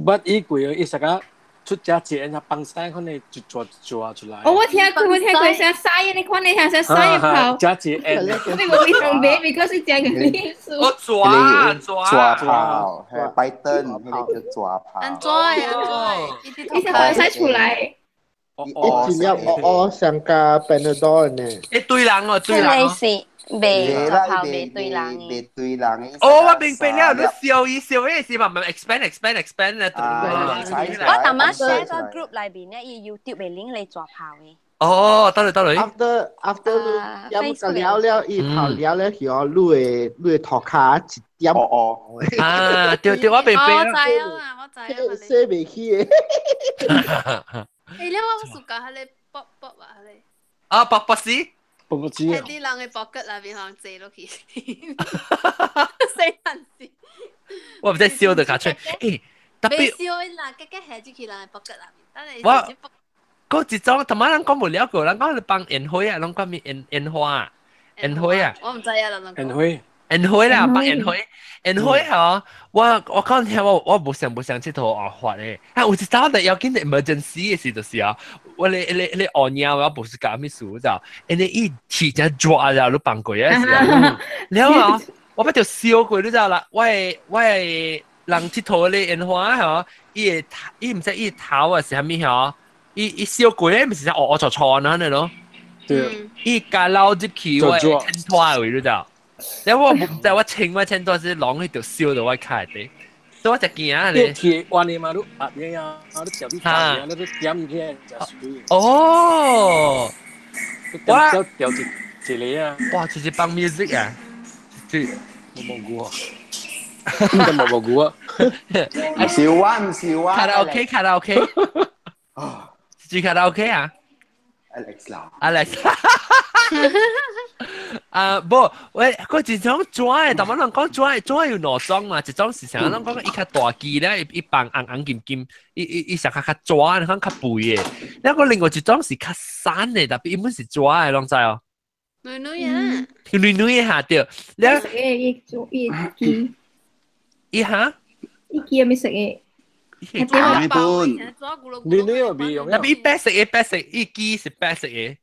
捌伊過，伊成個出只錢啊，放屎可能一撮一撮出來。哦，我聽過，我聽過，像屎的款的，像屎的炮。只錢。你無非常買，because 是正個意思。我抓抓炮，係拜登，彼個叫抓炮。安怎的？安怎？伊先放屎出來。一粒哦哦，像個 Panadol 呢。一堆人哦，對人。是袂抓炮袂對人的。袂對人的。哦，我明白了，你笑伊笑伊是慢慢 expand expand expand 咧。我頭晚 share 個 group 內面咧，伊 YouTube 的 link 嚟抓炮的。哦，得嘞得嘞。 After after 你點個了了，伊跑了了，去哦，你的你的塗跤一點哦哦。啊，對對，我明白。我知啊，我知啊。洗袂起的。欸，你我暑假彼个卜卜啊，彼个。啊，卜卜絲。卜卜絲。喺啲人的膊骨內面可能坐落去。死人死。我毋知燒得較出，欸，特別。袂燒啦，結結下入去人的膊骨內面，等下。我。嗰一種，同埋人講無了過，人講係放煙花啊，人講咩煙煙花啊，煙花啊。我毋知啊，人煙花。宴會啦，辦宴會，宴會嚇，我講聽我無想佚佗學法咧，啊有一走就要緊 emergency 嘅時就是啊，我你按尿我無是搞咩事就，因為伊氣真抓了，你放過嘅時候，了啊，我捌著燒過你知啦，我的人佚佗咧煙花嚇，伊會伊毋知伊頭啊是啥物嚇，伊燒過咧，毋是烏烏錯錯安尼咯，對，伊加撈入去我的襯托位你知。你我唔知我穿我穿多是狼去就燒到我卡底，所以我就驚咧。鐵彎的嘛，你壓嘢啊，你掉啲啊，你點入去就水。哦，我掉一一個啊！哇，就是放 music 啊，就冇蘑菇啊，應該冇蘑菇啊。唔是我，唔是我。卡拉 OK，卡拉 OK。是卡拉 OK 啊？Alex 啦。 Alex。啊，無，喂，佢一種紙的，但我人講紙，紙有兩種嘛，一種是啥？人講伊較大支咧，伊放紅紅金金，伊上較較紙，你看較肥的。那個另外一種是較散的，特別伊本是紙的，攏知哦。女女啊。女女的下對。你食的伊做伊支。伊哈？伊支有咩食的？女女又未用。特別伊白色的，白色，伊支是白色的。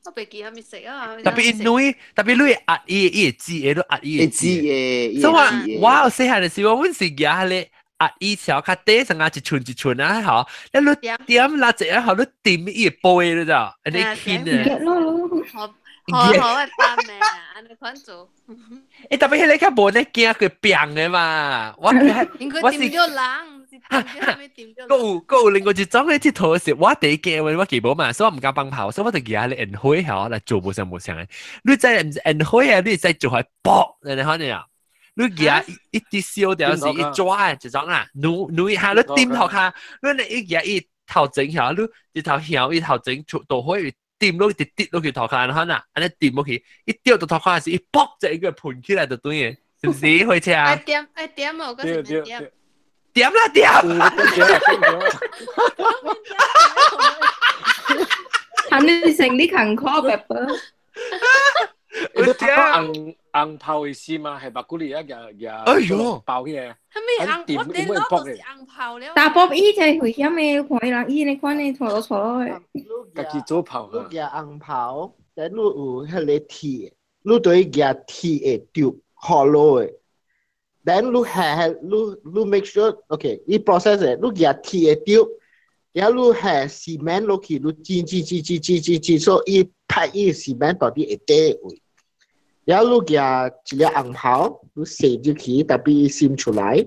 我袂記啥物色啊！特別伊女，特別你壓伊伊會知的，你壓伊會知的。所以我有細漢的時候，阮是舉彼個壓伊條較短，成啊一寸一寸啊吼，你點拉一下吼，你點伊會飛，你知道？按呢輕的。好，好，好，會翻咩啊？按呢款做。欸，特別彼個較無呢驚佢變的嘛，我我是掂著人。閣有另外一種咧，佚佗是我第一驚我記無嘛，所以我毋敢放炮，所以我就舉咧煙火吼來做無相無相的。你知毋是煙火啊？你會使做開爆，你看你啊？你舉一直燒掉是一抓的一種啊，努努一下你點頭卡，你一舉一頭前吼，你一頭向一頭前出大火點落去跌落去頭殼，你看啊，按呢點落去，一掉到頭殼是一爆就一個噴起來就對的，是不是？火車？愛點愛點哦，閣是免點。點啦點！係你成啲勤苦 pepper。你睇紅紅炮的時嘛，係白骨裡啊，夾哎呦，爆起來。係咪紅？我頂攞就是紅炮了。大波伊就係危險的，看伊人伊那款的錯落錯落的。家己做炮。你夾紅炮，但你有彼個鐵，你對夾鐵的丟 hollow 的。Then 你下你 make sure OK，伊 process 的，你夾鐵的丟，然後你下 cement 落去，你煎煎煎煎煎煎煎，所以伊拍伊 cement 到底會底位。然後你夾一粒紅炮，你射入去，特別伊滲出來。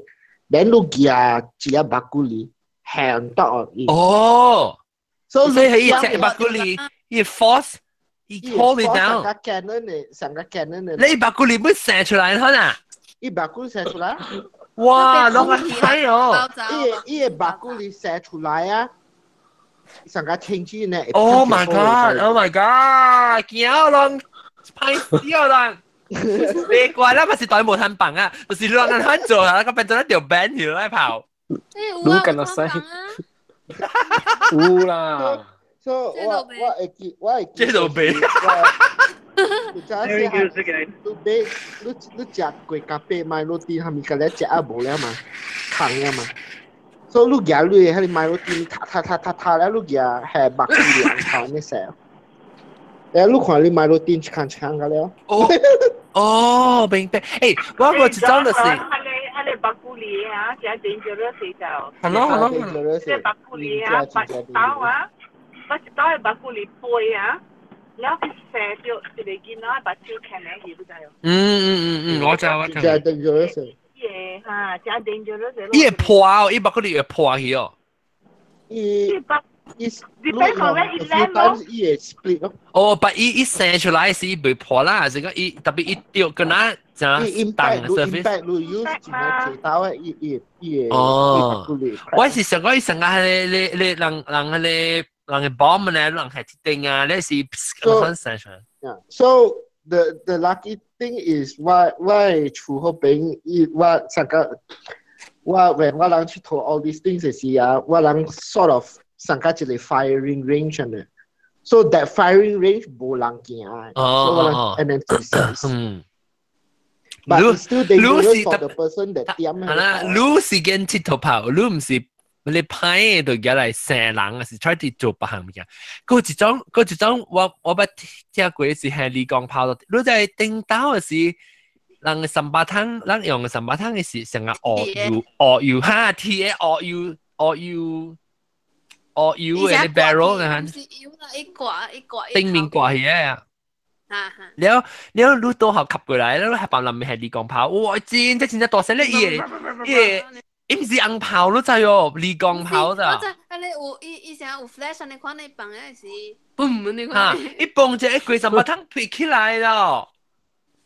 Then 你夾一粒白骨梨，下到伊。哦，所以係伊隻白骨梨，伊 force，伊 hold it down。上個 cannon 的，上個 cannon 的。你白骨梨本射出來，可能？伊白骨射出來，哇！攏個歹哦！伊個白骨梨射出來啊，上個清氣呢？Oh my god! Oh my god! 驚攏歹死哦人！別怪啦，不是對無攤棒啊，不是兩人攤做啊，個變做一條 band 條來跑。滷緊落西，有啦。所以我會記，我會記。這都白。你知影你買你食過咖啡買落地，他們個咧食啊無了嘛，空了嘛。所以你舉你的彼個買落地，踢踢踢踢踢了，你舉下目睭兩頭呢勢。誒，你看你買落地一空一空個了。哦哦，明白。欸，我個一種就是。彼個白骨梨啊，真 dangerous 就。係咯係咯。這個白骨梨啊，白一刀啊，白一刀的白骨梨背啊。了去射著一個囡仔目睭牽來去，你知無？我知我知。真 dangerous。伊會哈，真 dangerous。伊會破哦，伊目睭會破去哦。伊伊，depends on where it land 咯。伊會 split 咯。哦，但伊伊射出來是伊袂破啦，是講伊特別伊掉跟那怎擋 surface。 impact 你 use 一個刀的，伊伊伊會。哦。我是想講伊上個彼個彼個人人彼個。人嘅 bomb 咧，人係鐵定啊，你是咁樣出來。 So the lucky thing is 我厝嗰邊伊我上個我 when 我人去投 all these things 時啊，我人 sort of 上個一個 firing range 呢。So that firing range 無人行，所以我人 and then But it's still dangerous for the person that 掂。係啦，你是見鐵頭炮，你唔是你派就入來射人，還是 try 去做別項物件。嗰一種，我捌聽過是係離光炮，你在頂刀的是。人嘅三八湯，人用嘅三八湯嘅是成個鵝油鵝油哈，鐵嘅鵝油鵝油鵝油嘅 barrel 嘅，是油啦，一掛一掛，頂面掛起啊！了了，你倒後吸過來，你係白林面係離光炮，哇！真真真大聲咧，伊個伊個，伊毋是紅炮，你知哦，離光炮咋？我知，啊你有伊伊成有 flash，你看你放的是，嘣你看。伊放一個規三八湯飛起來咯。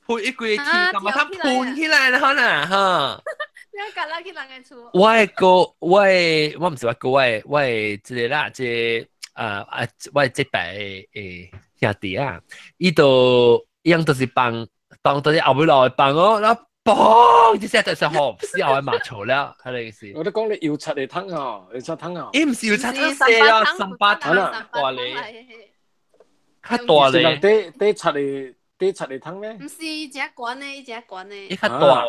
噴一規天，咁啊，他噴起來了，可能哈。你隔拉去人嘅厝。我的哥，我的我毋是我哥，我的這個啦，這個啊我的這擺的兄弟啊，伊都伊樣都是放放到啲後尾落去放哦，然後嘣，一聲就是好，死後尾嘛錯了，係個意思。我都講你油漆嚟湯哦，油漆湯哦。伊毋是油漆湯，四啊，三八湯大咧，較大咧。底漆嚟。底漆嚟湯咩？毋是，伊只懸的，伊只懸的。伊較大。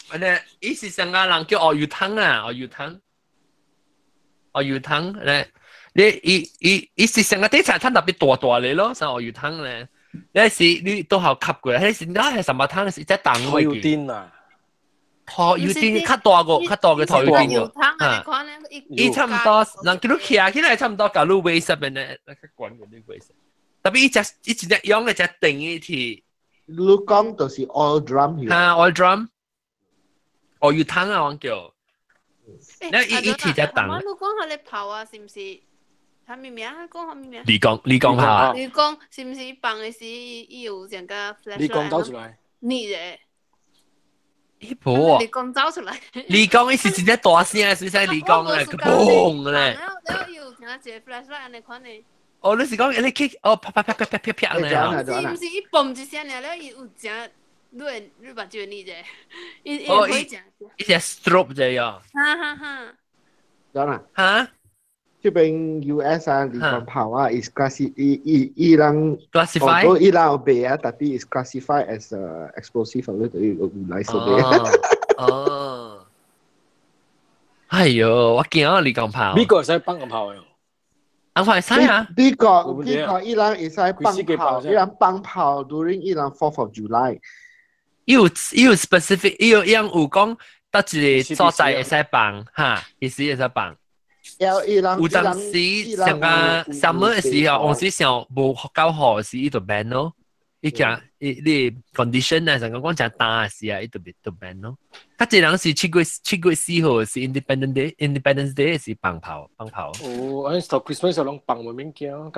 安尼，伊是上個人叫鱷魚湯啊，鱷魚湯，鱷魚湯咧，你伊是上個底漆湯特別大大咧咯，像鱷魚湯咧。你是你都好吸過，迄是那係什麼湯？是一隻重嘅。拖油釘啊！拖油釘較大個，較大個拖油釘喎。伊差唔多，人叫你徛起來差唔多，甲你圍實邊咧，那較懸個你圍實。特別伊只用嘅只定一鐵，你講就是 oil drum。哈，oil drum，哦，油湯啊，我叫。你伊鐵只重。我你講下你炮啊，是毋是？啥物名？講啥物名？離光炮啊！離光是毋是放的時，伊有成個 flash？離光走出來。你咧？伊無啊！離光走出來。離光伊是真正大聲，是使離光咧，嘣咧。然後又聽一個 flash 按呢款的。哦，你是講你去哦，啪啪啪啪啪啪啪咧啊！毋是，伊嘣一聲爾了，伊有誠，你會你目睭會者，伊伊會誠。伊只 strobe 者喲。哈哈哈。當然。哈？這邊 US 啊，離光炮啊，is class 伊人 classify，伊人有賣啊，但係 is classified as explosive，你等於有來說賣。哦。哎喲，我驚啊！離光炮。美國會使放紅炮的。紅炮會使啊！美國伊人會使放炮，伊人放炮 during 伊人 Fourth of July。伊有 specific，伊有講佗一個所在會使放，哈，其實會使放。有當時上個 summer 的時候，往時上無夠雨時，伊就 ban 咯。伊講伊你 condition 啊，上個講誠乾的時啊，伊就 ban 咯。較濟人是7月4號是 Independence Day 是放炮放炮。哦，按頭 Christmas 攏放無免驚。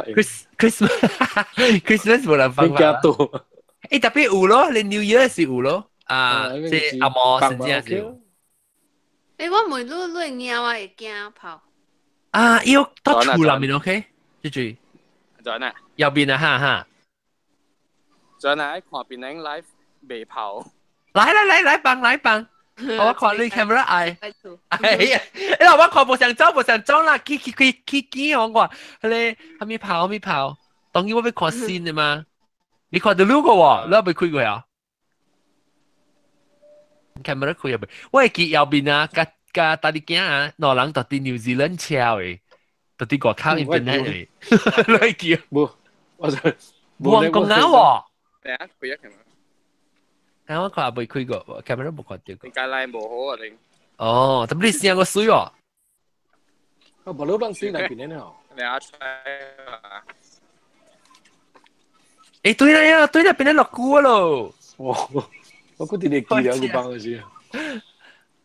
Christmas 無人放炮。免驚到。欸，特別有咯，你 New Year 是有咯，啊，這阿毛真正是有。欸，我問你，你會驚啊？會驚炮？啊，伊有到厝內面 OK，這句。做哪？右邊啊，哈哈。做哪？看邊個 live 未炮？來來來來幫來幫，我看你 camera 愛。哎呀，哎我看無想走無想走啦，去去去去見我看，彼個蝦米炮蝦米炮，當然我欲看新的嘛。你看到你個喎，你還未開過啊？camera 開入去，我會記右邊啊，甲甲大啲囝啊，兩人到佇 New Zealand 車的，到佇外口 internet 的，你會記？無，我就無人講啊喎。等下開一 camera。啊，我看未開過，camera 無看到過。你介來無好啊，你。哦，特別你聲個水哦。啊，無你咱水內邊的哦。你阿出啊？欸，對啦呀，對啦，變得落久咯。哇！我估直直記了，有幫的是。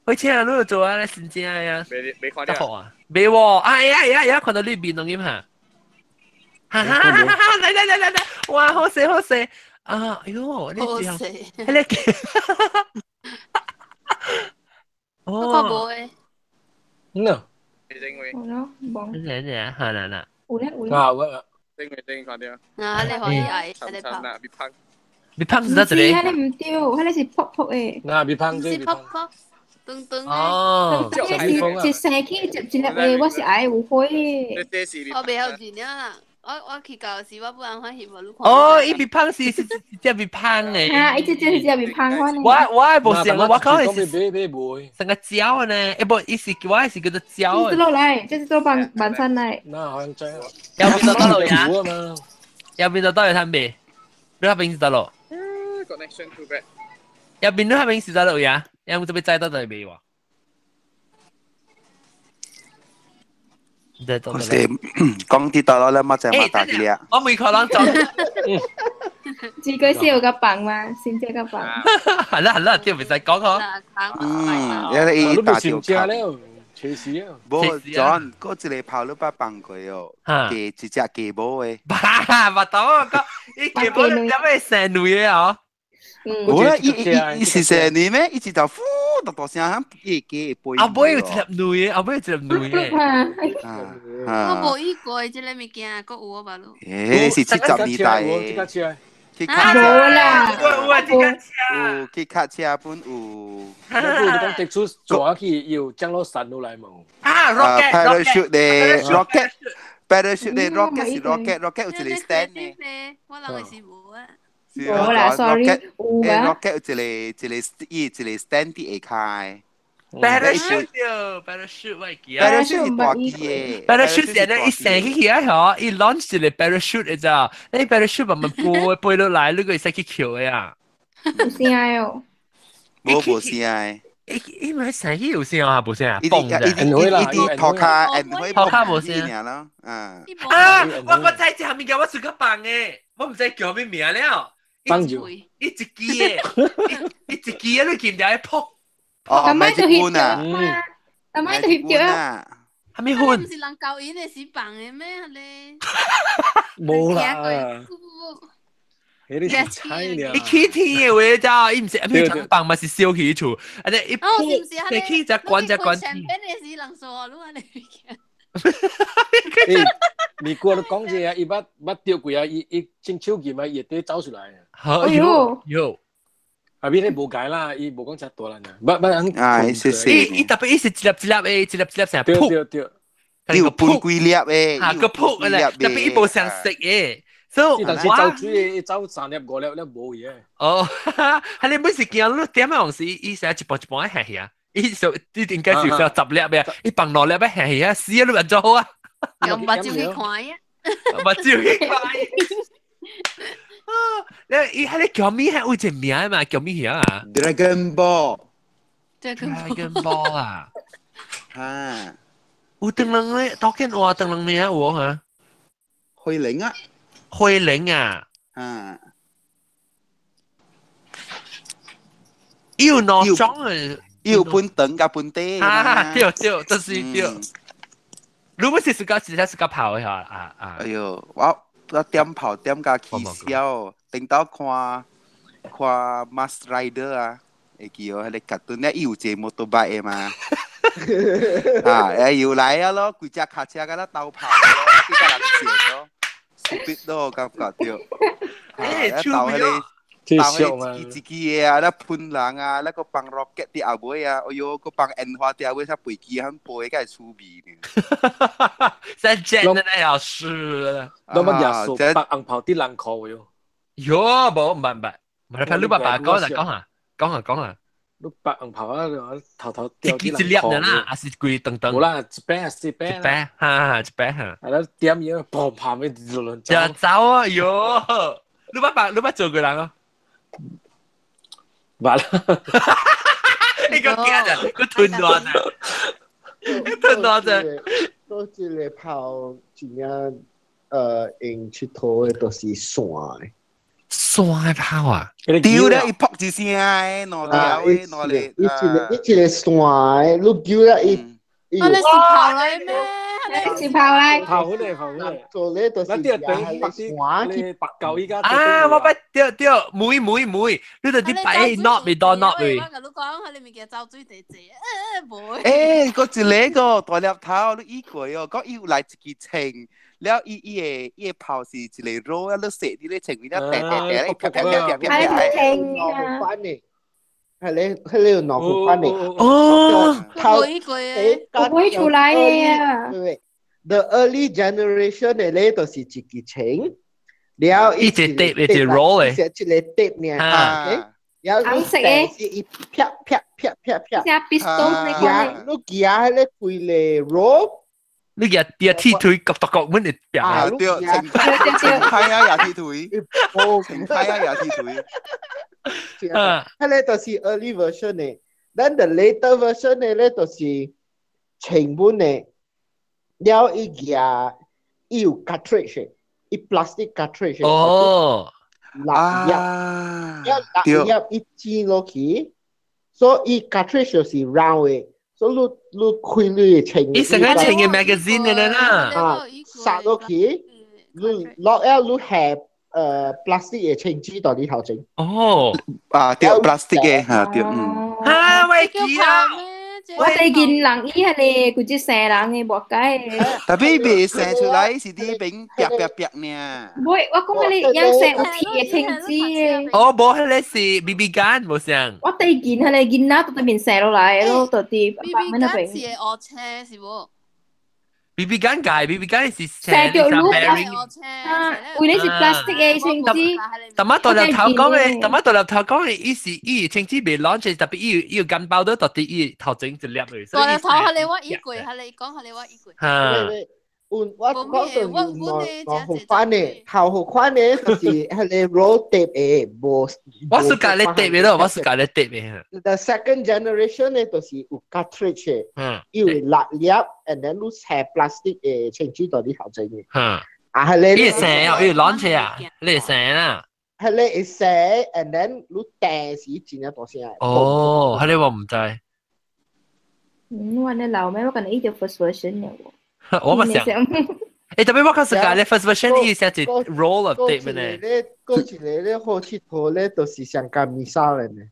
火車啊，你有做啊，你真正呀。未看到啊？未喎！哎呀呀呀，看到你面攏點哈？哈哈哈哈！來來來來來，哇，好勢好勢！啊，哎喲，你好勢！你我看無誒。嗯。有咯，無。咩咩？哈啦啦。有咧有咧。啊，我。顶看到。啊，你可以矮，你跑。别胖。别胖是哪一个？迄个毋对，彼个是噗噗的。那别胖是噗噗，长长的。哦。是生起接一粒的，我是爱有火的。我袂晓认了啦，我我去到時，我不然歡喜無你看。哦，伊被胖是是只被胖誒。啊，伊只只是只被胖款。我無想，我講是買成個蕉呢，欸不，伊是我是叫做蕉。這落來，這是做晚晚餐來。那好像這樣。右邊就得落呀。右邊就得有攤未？你那邊是得落。 Connection too bad。右邊你那邊是得落呀？有冇這邊載到就未喎？我是講啲得啦，乜就乜大嘅我每個人做。自己先有個棒嘛，先這個棒。係啦係啦，啲唔使講嗬。嗯，一你打條卡。隨時啊。無，John，嗰一個炮你捌放過哦，雞一隻雞母的。巴，捌到我講，伊雞母你點會生女的哦？無啦，伊是生女咩？伊一頭呼大大聲，伊雞會飛。後尾有一粒女的，後尾有一粒女的。我無遇過這個物件，閣有我吧？誒，是70年代的。去卡車啦，有啊，去卡車，有去卡車本有。你講直出坐去有降落傘落來無？啊，rocket， parachute 咧，rocket，parachute 咧，rocket 是 rocket，rocket 有一個 stand 咧。我人是無啊。無啦，sorry，有啊。 rocket 有一個一個伊一個 stand 佇下跤。 parachute 對，parachute 我會記啊。 parachute 是大機的。 parachute 是咧，伊升起去啊，嗬，伊 launch 一個 parachute 的咋，你 parachute 慢慢飛飛落來，你個會使去抾的啊。有聲哦。無聲的。伊伊咪升起有聲啊，無聲啊，蹦的。伊伊塗跤，塗跤無聲咯，嗯。啊！我知這項物件我自己放的，我毋知叫啥物名了。放住。伊一支的，伊一支的，你見著伊撲。哦，咪就翕啊！阿媽就翕著啊！係咪混？唔是人交伊的是放的咩？咧？無啦。迄個是菜爾。伊起天的話咋？伊毋是咩放嘛？是燒起厝，啊！你一撲，你起只關只關。前邊的是人說你安尼。欸，美國都講這啊，伊捌捌釣過啊，伊伊進手機嘛，伊會得走出來。好喲喲。啊，邊咧無解啦，伊無講遮大啦，捌捌人。啊，是是。伊特別伊是一粒一粒的，一粒一粒成撲。對對。伊有分幾粒的。啊，個撲咧，特別伊無相食的。所以，但是走水的，走三粒五粒咧無去的。哦，哈，你每次見你點樣時，伊成一步一步行去啊，伊就伊應該是有10粒的，伊放2粒的行去啊，死啊，你咪做好啊。用目睭去看呀。目睭去看。你伊迄個叫咩？有一個名嘛，叫咩啊？Dragon Ball。 Dragon Ball 啊！嚇！有燈籠咧，當見話燈籠名有嚇？灰靈啊！灰靈啊！啊！伊有兩種的，伊有分長佮分短。啊！對對，就是對。如果是自家自家自家跑的嚇啊啊！哎喲，我點跑點甲起痟。頂到看看 Mask Rider 啊，會記哦，彼個卡通咧，伊有一個摩托車的嘛，啊，欸又來啊咯，規隻卡車甲咱鬥跑咯，去甲人跣咯，stupid 咯，感覺著，欸，鬥彼個鬥彼個一支的啊，咧噴人啊，咧閣放 rocket 佇後尾啊，哎喲，閣放煙花佇後尾，才飛機肯飛，敢會趣味呢？在剪的那樣是，攏捌亞數白紅炮佇人褲喲。喲，無，毋捌毋捌，毋捌，你爸爸講就講啊，講啊講啊。你白紅炮啊，頭頭掉一粒的啦，還是規長長？無啦，一擺啊，四擺。一擺，哈，一擺哈。啊，咱點嘢，砰砰的就輪走。就走啊，喲！你爸爸，你捌做過人啊？捌啦。你個驚啊！個吞多啫，吞多啫。多一個炮，真正用佚佗的都是線的。線炮啊！丟了伊噗一聲的，兩條的，兩個。伊一個伊一個線的，你丟了伊。啊！你是炮來咩？你是炮來？炮嚟，炮嚟。做咧就是咱等白線去白狗依家。啊！我捌對對，每每每，你就啲擺 not 未當 not 未。我共你講，彼個物件走水濟濟，無。欸，閣一個個大粒頭，你以過哦，閣伊有來一支槍。了伊伊个伊个炮是一个肉啊，你射伫咧前面了，掟掟掟咧，啪啪啪啪啪啪。两款的，係咧，係咧有兩款的。哦，頭誒，我會出來的啊。對， The early generation 嘅咧，就是一支槍，了一隻 tape 一隻 roll 嘅，一個 tape 呢，啊，然後你是一啪啪啪啪啪，像 pistol 那款。你舉迄個規個 roll。你日日鐵腿夾獨角阮會變啊！對，成成批啊，也鐵腿，成批啊，也鐵腿。啊，彼個就是 early version 的，then the later version 的咧就是成本的，了伊舉伊有 cartridge，伊 plastic cartridge。哦，六粒，了六粒伊剪落去，所以伊 cartridge 就是 round 的。所以你你開你嘅槍，伊成個槍嘅 magazine 嘅啦，啊，殺落去，你落了你下plastic 嘅槍支到你頭前。哦，啊對，plastic 嘅嚇對，嗯。啊喂，記啊！我哋見人伊係個，佢只射人嘅無解。特別未射出來是啲柄啪啪啪呢。唔會，我講你樣射有鐵嘅槍支嘅。哦，無，彼個是 BB gun 無像。我第見彼個囡仔對面射落來咯，到啲 BB gun 是會學車是無？BB gun 解，BB gun 是射著路啊，為你是 plastic 嘅槍支。大媽大粒頭講嘅，大媽大粒頭講嘅，伊是伊槍支未 launch，特別伊有幹包都特別伊頭前一粒嘅。大粒頭係你我衣櫃，係你講係你我衣櫃。嚇！我講到兩兩款嘅，頭款嘅就是彼個 roll tape 嘅，無。我是教你 tape 嘅咯，我是教你 tape 嘅。 The second generation 咧，就是有 cartridge 嘅，伊有六粒，and then 你射 plastic 嘅槍支到你頭前嘅。嗯。啊，彼個。伊射啊，伊 launch 啊，你射啦。彼個會射，and then 你掟時真正大聲。哦，彼個我毋知。嗯，我呢老咩？我感覺伊就 first version 了。我嘛想，欸，特別我較世界咧，first version 伊寫一 roll of tape 呢。過一個咧好佚佗咧，就是上加 missile 呢。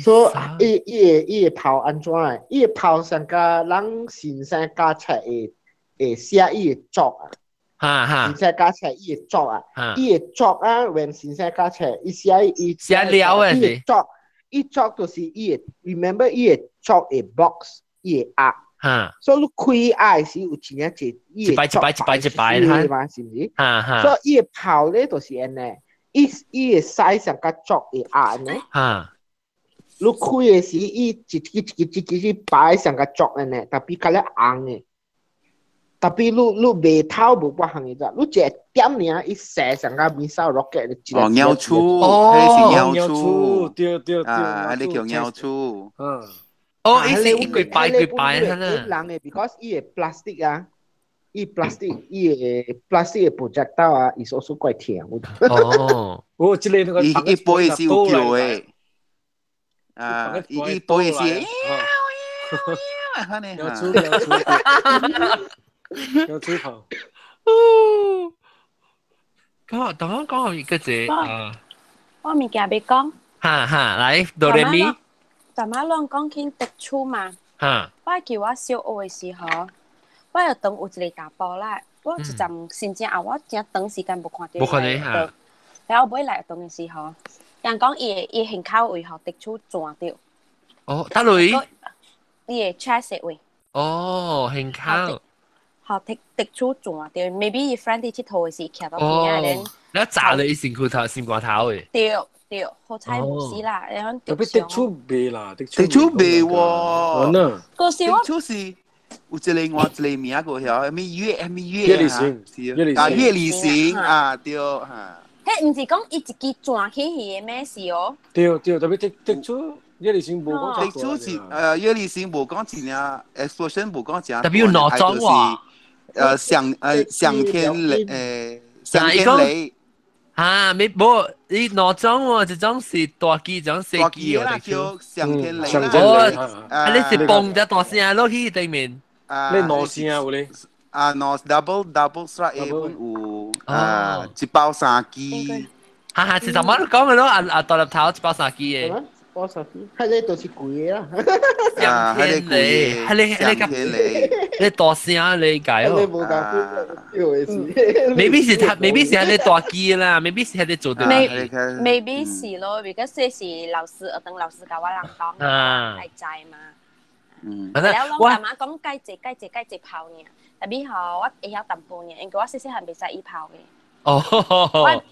所以伊伊會伊會炮按怎的？伊會炮上加人先生加冊會會寫伊會作啊。哈哈。先生加冊伊會作啊。伊會作啊，when 先生加冊伊寫伊寫了的是。作伊作就是伊會 remember 伊會作一 box 伊會壓。哈，所以你開壓時有真正濟，一擺一擺一擺一擺嘛，是毋是？哈哈。所以伊的炮咧就是按呢，伊伊的 size 上較足會壓呢。哈。你開的時，伊一支一支一支一擺上較足按呢，特別較咧紅的。特別你你袂透無半項的咋，你一點爾伊射上較 missile rocket。哦，鳥鼠，彼是鳥鼠，對對對，啊，彼叫鳥鼠。嗯。哦，伊是一個擺一個擺啦。人的，because 伊的 plastic 啊，伊 plastic 伊的 plastic 的 projectile 啊，伊所怪疼。哦，我這個那個伊伊背是有叫的，啊，伊伊背是，要出要出，要出跑。講，剛剛講一個字啊，我物件欲講。哈哈，來，哆來咪。大媽攏講起讀書嘛，我記我小學的時候，我學堂有一個查埔啦，我一陣真正後我真長時間無看著無看著哈。然後尾來學堂的時候，人講伊伊胸口位予滴出撞著。哦，佗位？伊的 chest 位。哦，胸口。予滴滴出撞著，maybe 伊 friend 佇𨑨迌的時徛到邊仔咧。你砸了伊身軀頭、心肝頭的。對。對，好彩無死啦，然後特別滴出袂啦，滴出袂喎。嗰時我滴出是有一個換一個名個曉，啥物月啥物月月里行，啊月里行啊對嚇。彼毋是講伊一支轉起去的咩事哦？對對，特別滴滴出月里行無講。滴出是月里行無講真正，explosion 無講真。特別有兩種喎。響響天雷響天雷。啊，沒無，伊兩種喎，一種是大機，一種細機哦。叫上天雷。哦，啊，你是嘣只大聲落去對面。啊，你兩聲有咧？啊，兩 double double strike 本有啊，一包三支。哈哈，是怎麼講的咯？啊啊，大粒頭一包三支的。包三支，彼個就是貴啦。啊，彼個貴，彼個彼個你大聲你解哦。你無講未必是他，未必是彼個大機啦，未必是彼個做的。 maybe 是咯，because 這是老師，學堂老師教我人講，會知嘛。嗯。了，攏阿媽講計濟計濟計濟炮爾，特別吼，我會曉淡薄爾，因為我細細漢袂使伊炮嘅。哦，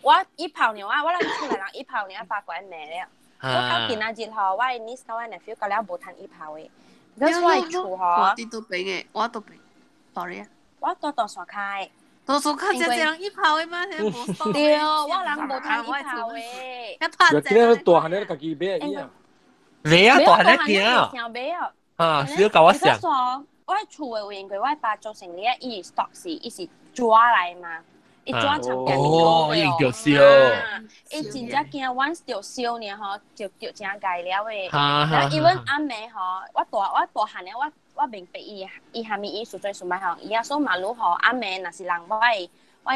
我伊炮爾，我咱厝內人伊炮爾，發過來罵了。我到今仔日吼，我的 niece 佮我 nephew 到了無通伊炮嘅。because 我的厝吼，我佇倒邊嘅，我倒邊，sorry 啊。我住大山跤的。大山跤真濟人伊炮的嘛，無對，我人無通伊炮的。一拍今日大漢咧家己買伊啊。買啊，大漢咧驚啊。買啊。啊，少教我想。我厝的位，因為我爸做生理，伊 stock 是伊是抓來嘛。伊抓長嘅哦，伊著燒。伊真正驚，once 著燒呢吼，就著真害了的。然後 even 暗暝吼，我大漢了，我明白伊伊蝦米意思，最想欲吼，伊啊說馬路吼，暗暝若是人我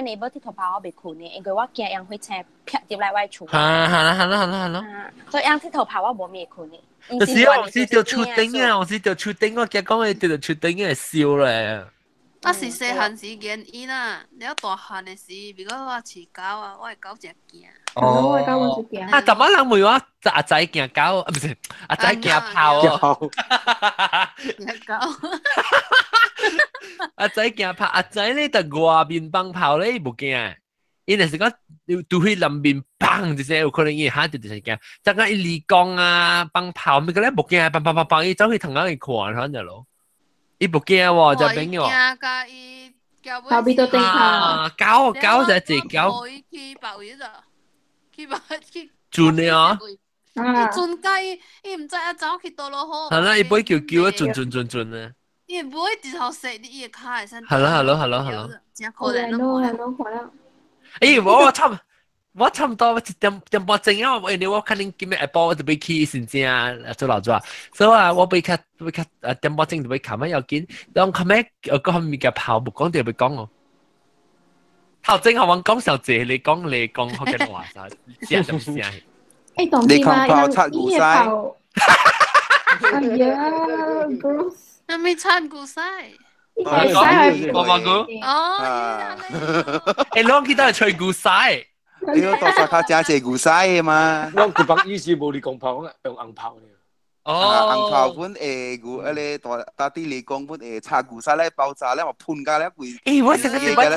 內無鐵頭炮，我袂睏的，因為我驚用火車劈入來我厝。哈哈啦啦啦啦。所以用鐵頭炮我無咩睏的。就是我是著厝頂啊，我是著厝頂，我驚講伊著厝頂會燒咧。我是細漢時見伊啦，了大漢的時，比如講我飼狗啊，我的狗真驚。哦，我的狗嘛是驚。啊，淡仔人問我阿仔驚狗，啊，唔是阿仔驚炮哦。驚狗。阿仔驚炮，阿仔咧在外面放炮咧，伊無驚。伊若是講拄去南面砰一聲，有可能伊嚇著就是驚。但講伊離港啊放炮，咪個咧無驚，砰砰砰砰，伊走去堂仔去看，反正咯。伊無驚喎，就朋友。驚甲伊叫後邊都頂炮。狗狗就係狗。伊去別位咗，去別去。轉的哦。伊轉甲伊，伊毋知影走去倒落好。係啦，伊尾叫叫啊，轉轉轉轉啊。伊唔會直頭射你伊個跤會使。係啦係啦係啦係啦。真可憐咯，可憐可憐。欸，我差唔多一點點半鐘啊！因為我可能今日下晡我就欲去新正做老早，所以啊，我欲較欲較啊點半鐘就欲較咩要緊，當較咩個物件跑無講就欲講哦。頭前互阮講小濟，你講你講福建話啥，聲什麼聲？欸，當你講炮拆牛屎。哎呀，gross！啥物拆牛屎？我冇講。哦，欸，攏去倒吹牛屎。你大沙跤真濟牛屎的嘛？我佢幫意思無你講炮，用紅炮呢。哦，紅炮本會牛，迄個大大地嚟講本會插牛屎咧爆炸咧，嘛噴甲咧規。欸，我上個禮拜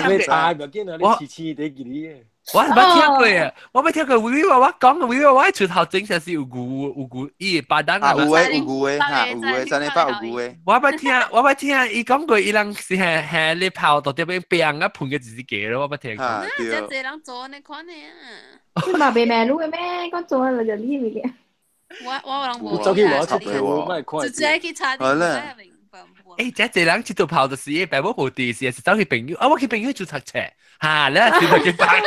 聽過，我黐黐地記哩。我捌聽過啊，我捌聽過，微微話我講，微微話我厝頭前才是有牛有牛，伊會巴當啊。有的有牛的哈，有的真的捌有牛的。我捌聽，我捌聽，伊講過，伊人是係係咧炮到這邊變啊噴個一隻雞咯，我捌聽過。真濟人做按呢款的啊。你嘛袂迷路的咩？講做了就你物件。我人無。走去我出去，我莫看。直接去查。好啦。欸，這濟人佚佗跑就是伊爸母無佇時，是走去朋友啊，我去朋友做讀冊，哈，你是就去放。無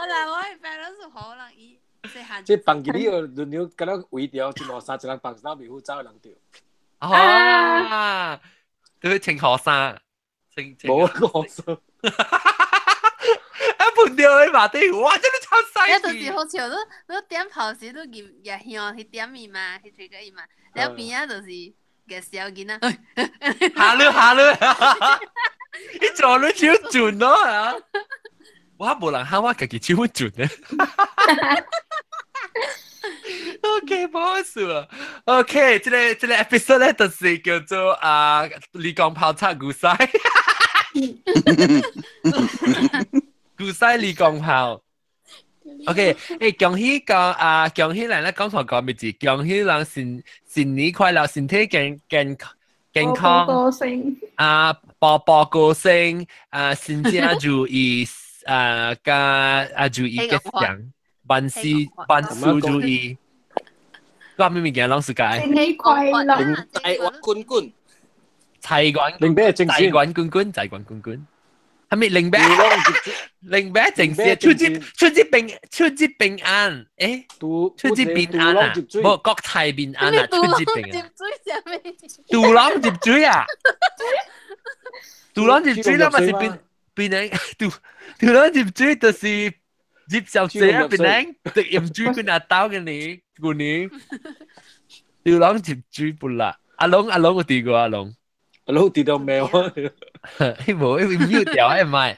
啦，我的爸攏是好人，伊細漢。這放起你個輪流，敢若圍條一兩三，一人放三袂好走的人著。啊，對，穿雨衫，穿。無雨衫。啊，噴掉你馬底，哇，真的超犀利！就是好笑，你點炮時，你入香去點伊嘛，去吹個伊嘛，了邊仔就是。個小囡仔，哈囉哈囉，你做你手準咯啊！我無人喊我家己手準咧。OK，無事啊。OK，這個 episode 咧，就是叫做啊，李光炮拆牛屎，牛屎李光炮。OK，欸，恭喜講啊，恭喜人咧講錯講咩字？恭喜人新年快樂，身體健健健康。高升。啊，步步高升，啊，新正如意，啊，加啊如意吉祥，萬事萬事如意。我咩物件攏是解？新年快樂。財源滾滾。財源財源滾滾，財源滾滾。係咪零八？零八正是出出平出平安，欸，出平安啊，無國泰民安啊，出平安。杜朗入水啊！杜朗入水啦，嘛是變變人杜朗入水就是入小姐啊，變人得飲水變阿兜嘅你，舊年杜朗入水不啦？阿龍阿龍有提過阿龍。阿龍提到喵。伊無，伊 mute 掉，伊唔係，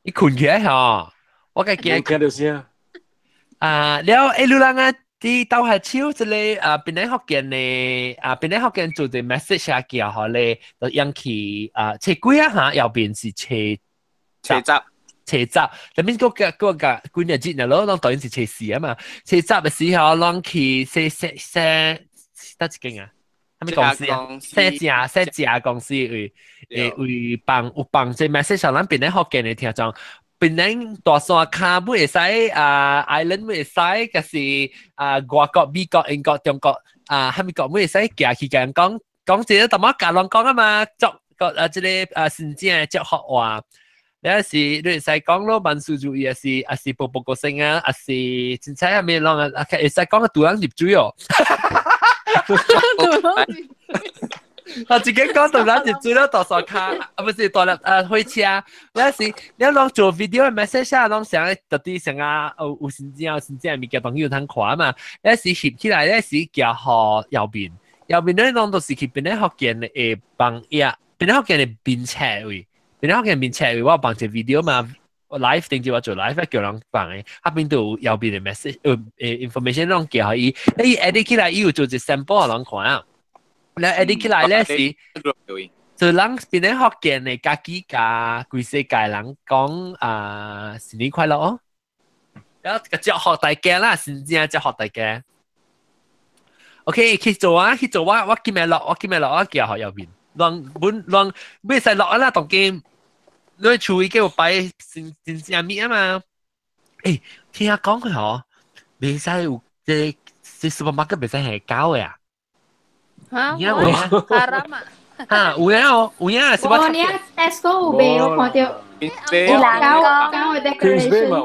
伊困起來吼，我家驚。聽到聲。啊，了，欸，你人啊，啲都係超這個啊，邊啲福建嘅啊，邊啲福建做啲 message 啊，叫好咧，就引起啊，車幾啊嚇，右邊是車車雜，車雜，特別嗰個幾日節日咯，當當然是車四啊嘛，車雜嘅時候，攏去寫寫寫得一間啊，係咪公司啊？寫正公司為為幫有幫這 message 上，咱邊啲福建嘅聽眾。檳城大山跤要會使啊，island 要會使，就是啊外國、美國、英國、中國啊，蝦米國要會使行去共人講講這個淡薄教人講啊嘛，作個啊這個啊新正的祝福話，你是你會使講咯，萬事如意，還是還是步步高升啊，還是凊彩蝦米攏啊，會使講個杜人入水哦。啊！自己講到咱入水了大山跤，啊不是大粒啊火車，你是你攏做 video message 啊，攏想到底想啊有新正有新正物件當有通看嘛，你是翕起來，你是寄予右邊，右邊咧攏都是去邊咧福建的幫頁，邊咧福建的面冊位，邊咧福建面冊位，我放一個 video 嘛，live 定住我做 live 叫人放的，啊邊都有右邊的 message，information 攏寄予伊，你 edit 起來伊有做一 sample 予人看啊。你 edit 起來咧是，就人變咧福建的家己共規世界人講啊新年快樂哦，然後個祝福大家啦，真正祝福大家。OK，去做啊，去做啊，我今日落，我今日落，我寄予右邊，人本人袂使落啊啦，當今你厝已經有擺真真正物啊嘛。欸，聽講佢嗬，袂使有這這 supermarket 袂使係狗的啊。嚇，有影 haram 啊！嚇，有影哦，有影是我你 Tesco 有賣，我看到。人狗狗的 Queensway 嘛 decoration。有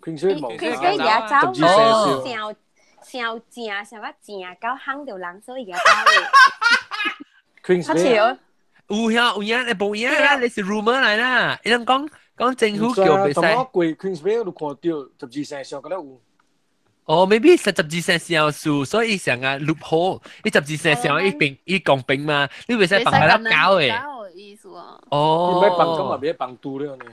，Queensway 嘛有。佢佢也走十二生肖。上上正上啊正到烘到人，所以也走的。較 Queensway 笑。有影有影，你無影啦，你是 rumor 來啦。伊人講講政府叫袂淡使。薄過 Queensway 都看到十二生肖，敢若有。哦，maybe 是十二生肖數，所以上啊 loophole，你十二生肖一邊伊公平嘛，你袂使放喺粒狗的。狗的意思啊。哦。你欲放咁嘛，袂放豬了呢。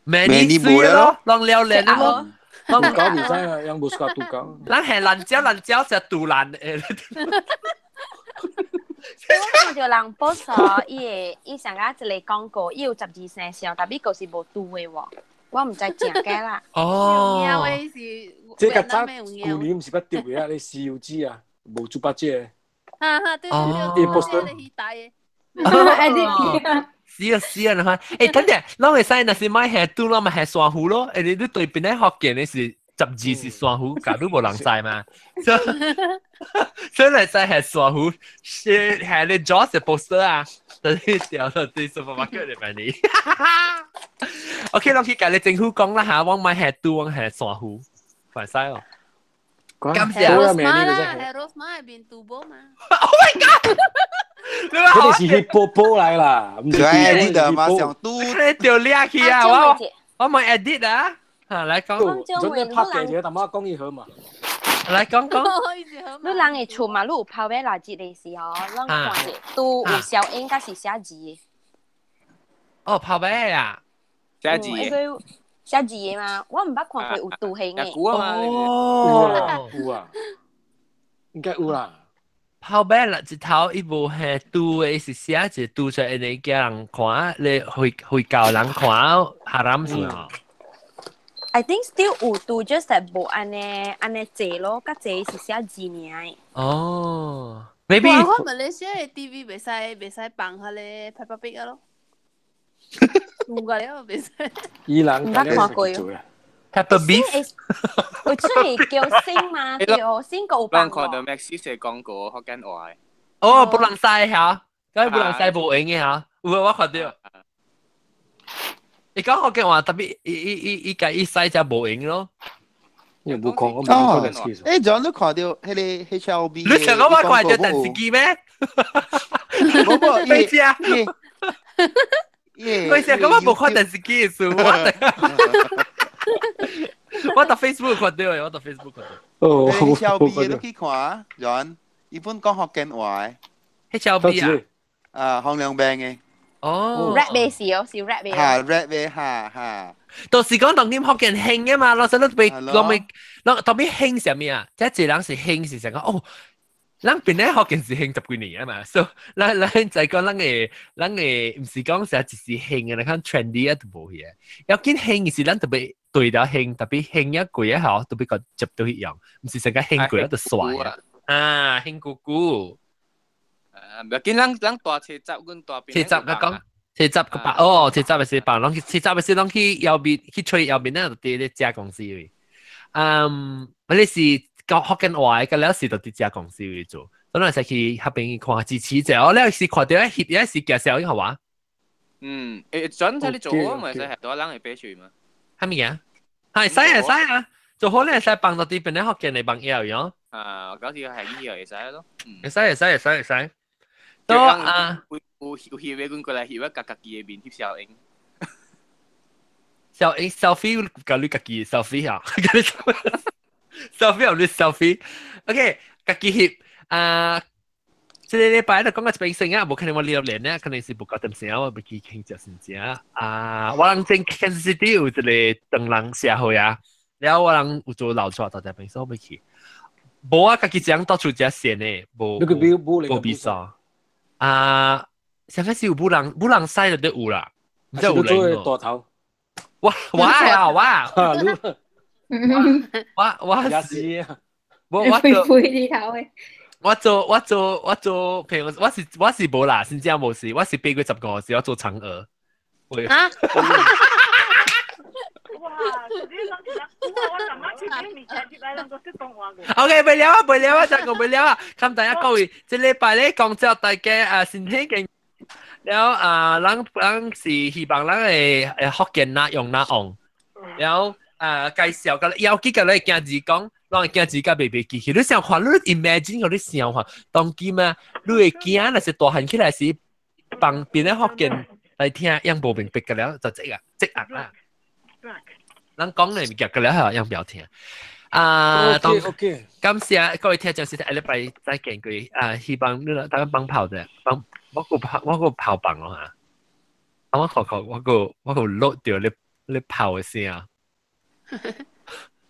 咩你水咯，攏了練咯。豬狗袂使啊，養無 suka 豬狗。咱係爛蕉爛蕉食肚爛的。我看到人 post 哦，伊會伊上個一個廣告，伊有十二生肖，但係閣是無豬的喎，我毋知真假啦。哦。是這較早舊年毋是捌得的啊，咧西遊記啊，無豬八戒。哈哈，對對對，伊 poster 對，大的。是啊是啊，你看，欸，等陣，攏會使，若是買下豬，攏咪下珊瑚咯。欸，你對邊咧福建的是十二是珊瑚，假如無人知嘛，所以來使下珊瑚，是下你 Jaws 的 poster 啊，就是掉到對 supermarket 裡面哩。OK，攏去共你政府講啦嚇，我買下豬，我下珊瑚，快使哦。感謝。 Rosma 啦，係 Rosma 係變賭博嘛。 Oh my god！佢哋是去波波來啦，毋是對，你就馬上拄。你掉掠去啊！我我咪 edit 啊！嚇，來講。準備拍記者，淡薄講伊好嘛。來講講。你人的厝嘛，你有拋尾垃圾的時候，攏看者都有消音，抑是寫字的。哦，拋尾啊！寫字的。寫字的嘛，我毋捌看過有圖形的。哦，有啊，有啊，應該有啦。拋尾垃圾頭，伊無係拄的，伊是寫一個拄出來，你叫人看，你回回教人看，haram 是哦。 I think still 有拄，just 係無按呢按呢濟咯，較濟是寫字爾的。哦，maybe 我馬來西亞的 TV 袂使袂使放彼個 Peppa Pig 咯。有個了袂使。伊人毋捌看過做啊。 Peppa Beef。有出去叫星嘛？對，星閣有放人看到 Maxis 的廣告福建話的。哦，不能使嚇，梗係不能使無用的嚇，有啊，我看到。伊講福建話，特別伊伊伊伊家伊使才無用咯。你無看我無看電視。欸，John 你看到彼個 HLB？你想講我看著電視機咩？無無，你知啊？我想講我無看電視機的事，我佇 Facebook 看到的，我佇 Facebook 看到。哦，HLB 你去看，John，伊本講福建話的。 HLB 啊？啊，洪良病的。哦。 rap 的是哦，是 rap 的。哈，rap 的，哈哈。到時講當今福建興啊嘛，老實你被我未，我特別興啥物啊？即係人是興是成講哦，咱本來福建是興十幾年啊嘛，所以咱咱就講咱嘅咱嘅毋是講成一時興嘅，你看 trendy 啊都無去。要緊興是咱特別對了興，特別興一貴啊吼，特別個接到去用，毋是成個興過就帥啊。啊，興姑姑。啊，唔要緊，咱咱大車站，阮大邊。車站佢講。車站個白哦，車站嘅是白，攏去車站嘅是攏去右邊去吹右邊咧，就佇咧遮公司位。嗯，你是講福建話嘅，了是就佇遮公司位做，所以使去彼邊看支持者。哦，你是看到翕，也是介紹伊好話。嗯，誒，轉睇你做好咪使係多人會爬出嘛？係咪啊？係使係使啊！做好你係使幫到啲邊咧福建嘅朋友樣。啊，嗰時係呢樣會使咯。會使會使會使會使。都啊。有有翕的，阮過來翕啊，家家己的面翕小影。小影 selfie，甲你家己 selfie 啊，selfie 有你 selfie。OK，家己翕啊。這個禮拜就講到這邊先啊，無可能我聊連咧，可能是無夠點聲，我袂記傾食先正啊。我人前 Kansas City 有一個唐人社會啊，了我人有做老出到這邊，所以欲去。無啊，家己講到處食線的，無無比賽啊。上開始有武人，武人西就都有啦，唔知有人大頭。我我啊我，我我是，我我做肥頭的。我做我做我做，譬如我是我是無啦，真正無事，我是8月15時我做嫦娥。啊！哇！你講我阿媽去買物件，入來人都識講話嘅。 OK，袂了啊，袂了啊，真講袂了啊。咁大家各位，這禮拜咧講咗大家啊身體健。了啊，咱咱是希望咱會福建哪用哪旺。了啊，介紹個要記個咧，囝兒講，咱的囝兒甲袂袂記起。你想看，你 imagine 個你想看，當今啊，你的囝若是大漢起來時，幫邊個福建來聽，樣無明白個了，就這個這個啦。咱講的物件個了後，樣不要聽。啊，當感謝各位聽眾，下禮拜再見各位啊！希望你大家幫跑者幫。我個跑我個跑棒咯嚇，啊我看看我個我個落掉你你跑的聲，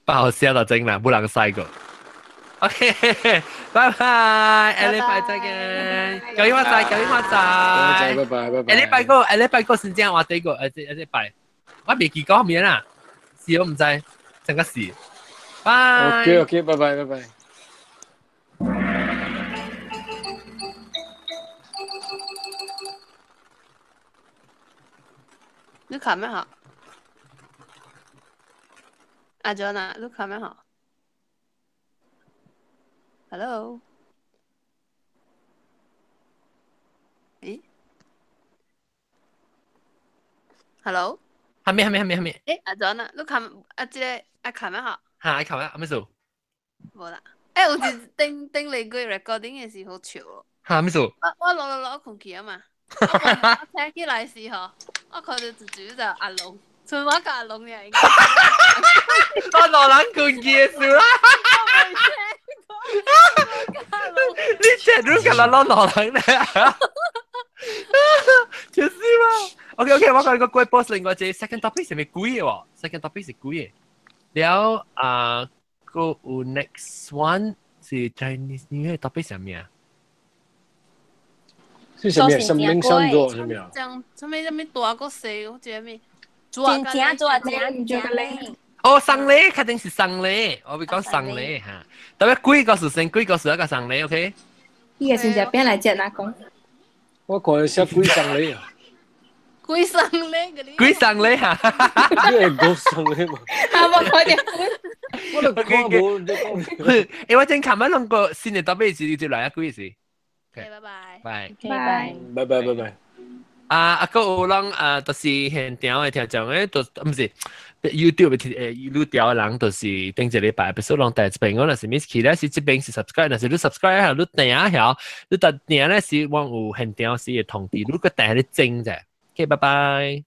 跑聲就真啦，冇人使過。OK，拜拜，下禮拜再見，九月發財，九月發財，拜拜拜拜。下禮拜個下禮拜個先正話這個，下禮拜我未記講咩啦，是我唔知，成個事。拜。 OK OK，拜拜拜拜。你看沒好？阿 John 啊，你看沒好？Hello？咦？Hello？還沒還沒還沒還沒。欸，阿 John 啊，你看啊，這個啊看沒好？哈，看沒？咩事？無啦。欸，有一頂頂禮拜 recording 的時候笑哦。哈，咩事？我落落落困去啊嘛。我醒起來時候，我看到一隻就阿龍，剩我甲阿龍爾。我老人困去的事啦。你這你干嘛老老人呢？就是嘛。OK OK，我講個鬼 boss 另外一個 second topic 是咪鬼的喎？second topic 是鬼的。了啊，個有 next one 是 Chinese New Year topic 是咩啊？是啥物？生命上座是咩啊？講啥物啥物大個細，我覺得咩？真正做正正嘞。哦，送禮肯定是送禮，我會講送禮嚇。特別幾個時先，幾個時一個送禮，OK？伊個先食餅來食哪講？我看寫鬼送禮啊！鬼送禮個你？鬼送禮嚇！你係鬼送禮嘛？啊，我看著。我都看無，你講。欸，我正琴日兩個新年特別是接來啊，幾時？拜拜。拜。拜拜拜拜拜。啊啊！閣有人啊，就是現場的聽眾誒，就毋是 YouTube 誒，愈調的人，就是頂一禮拜，比如講第一邊我若是 miss 去咧，是這邊是 subscribe，若是你 subscribe 下，你訂下，你特訂咧是我有現場時會通知，你閣訂咧整者。OK，拜拜。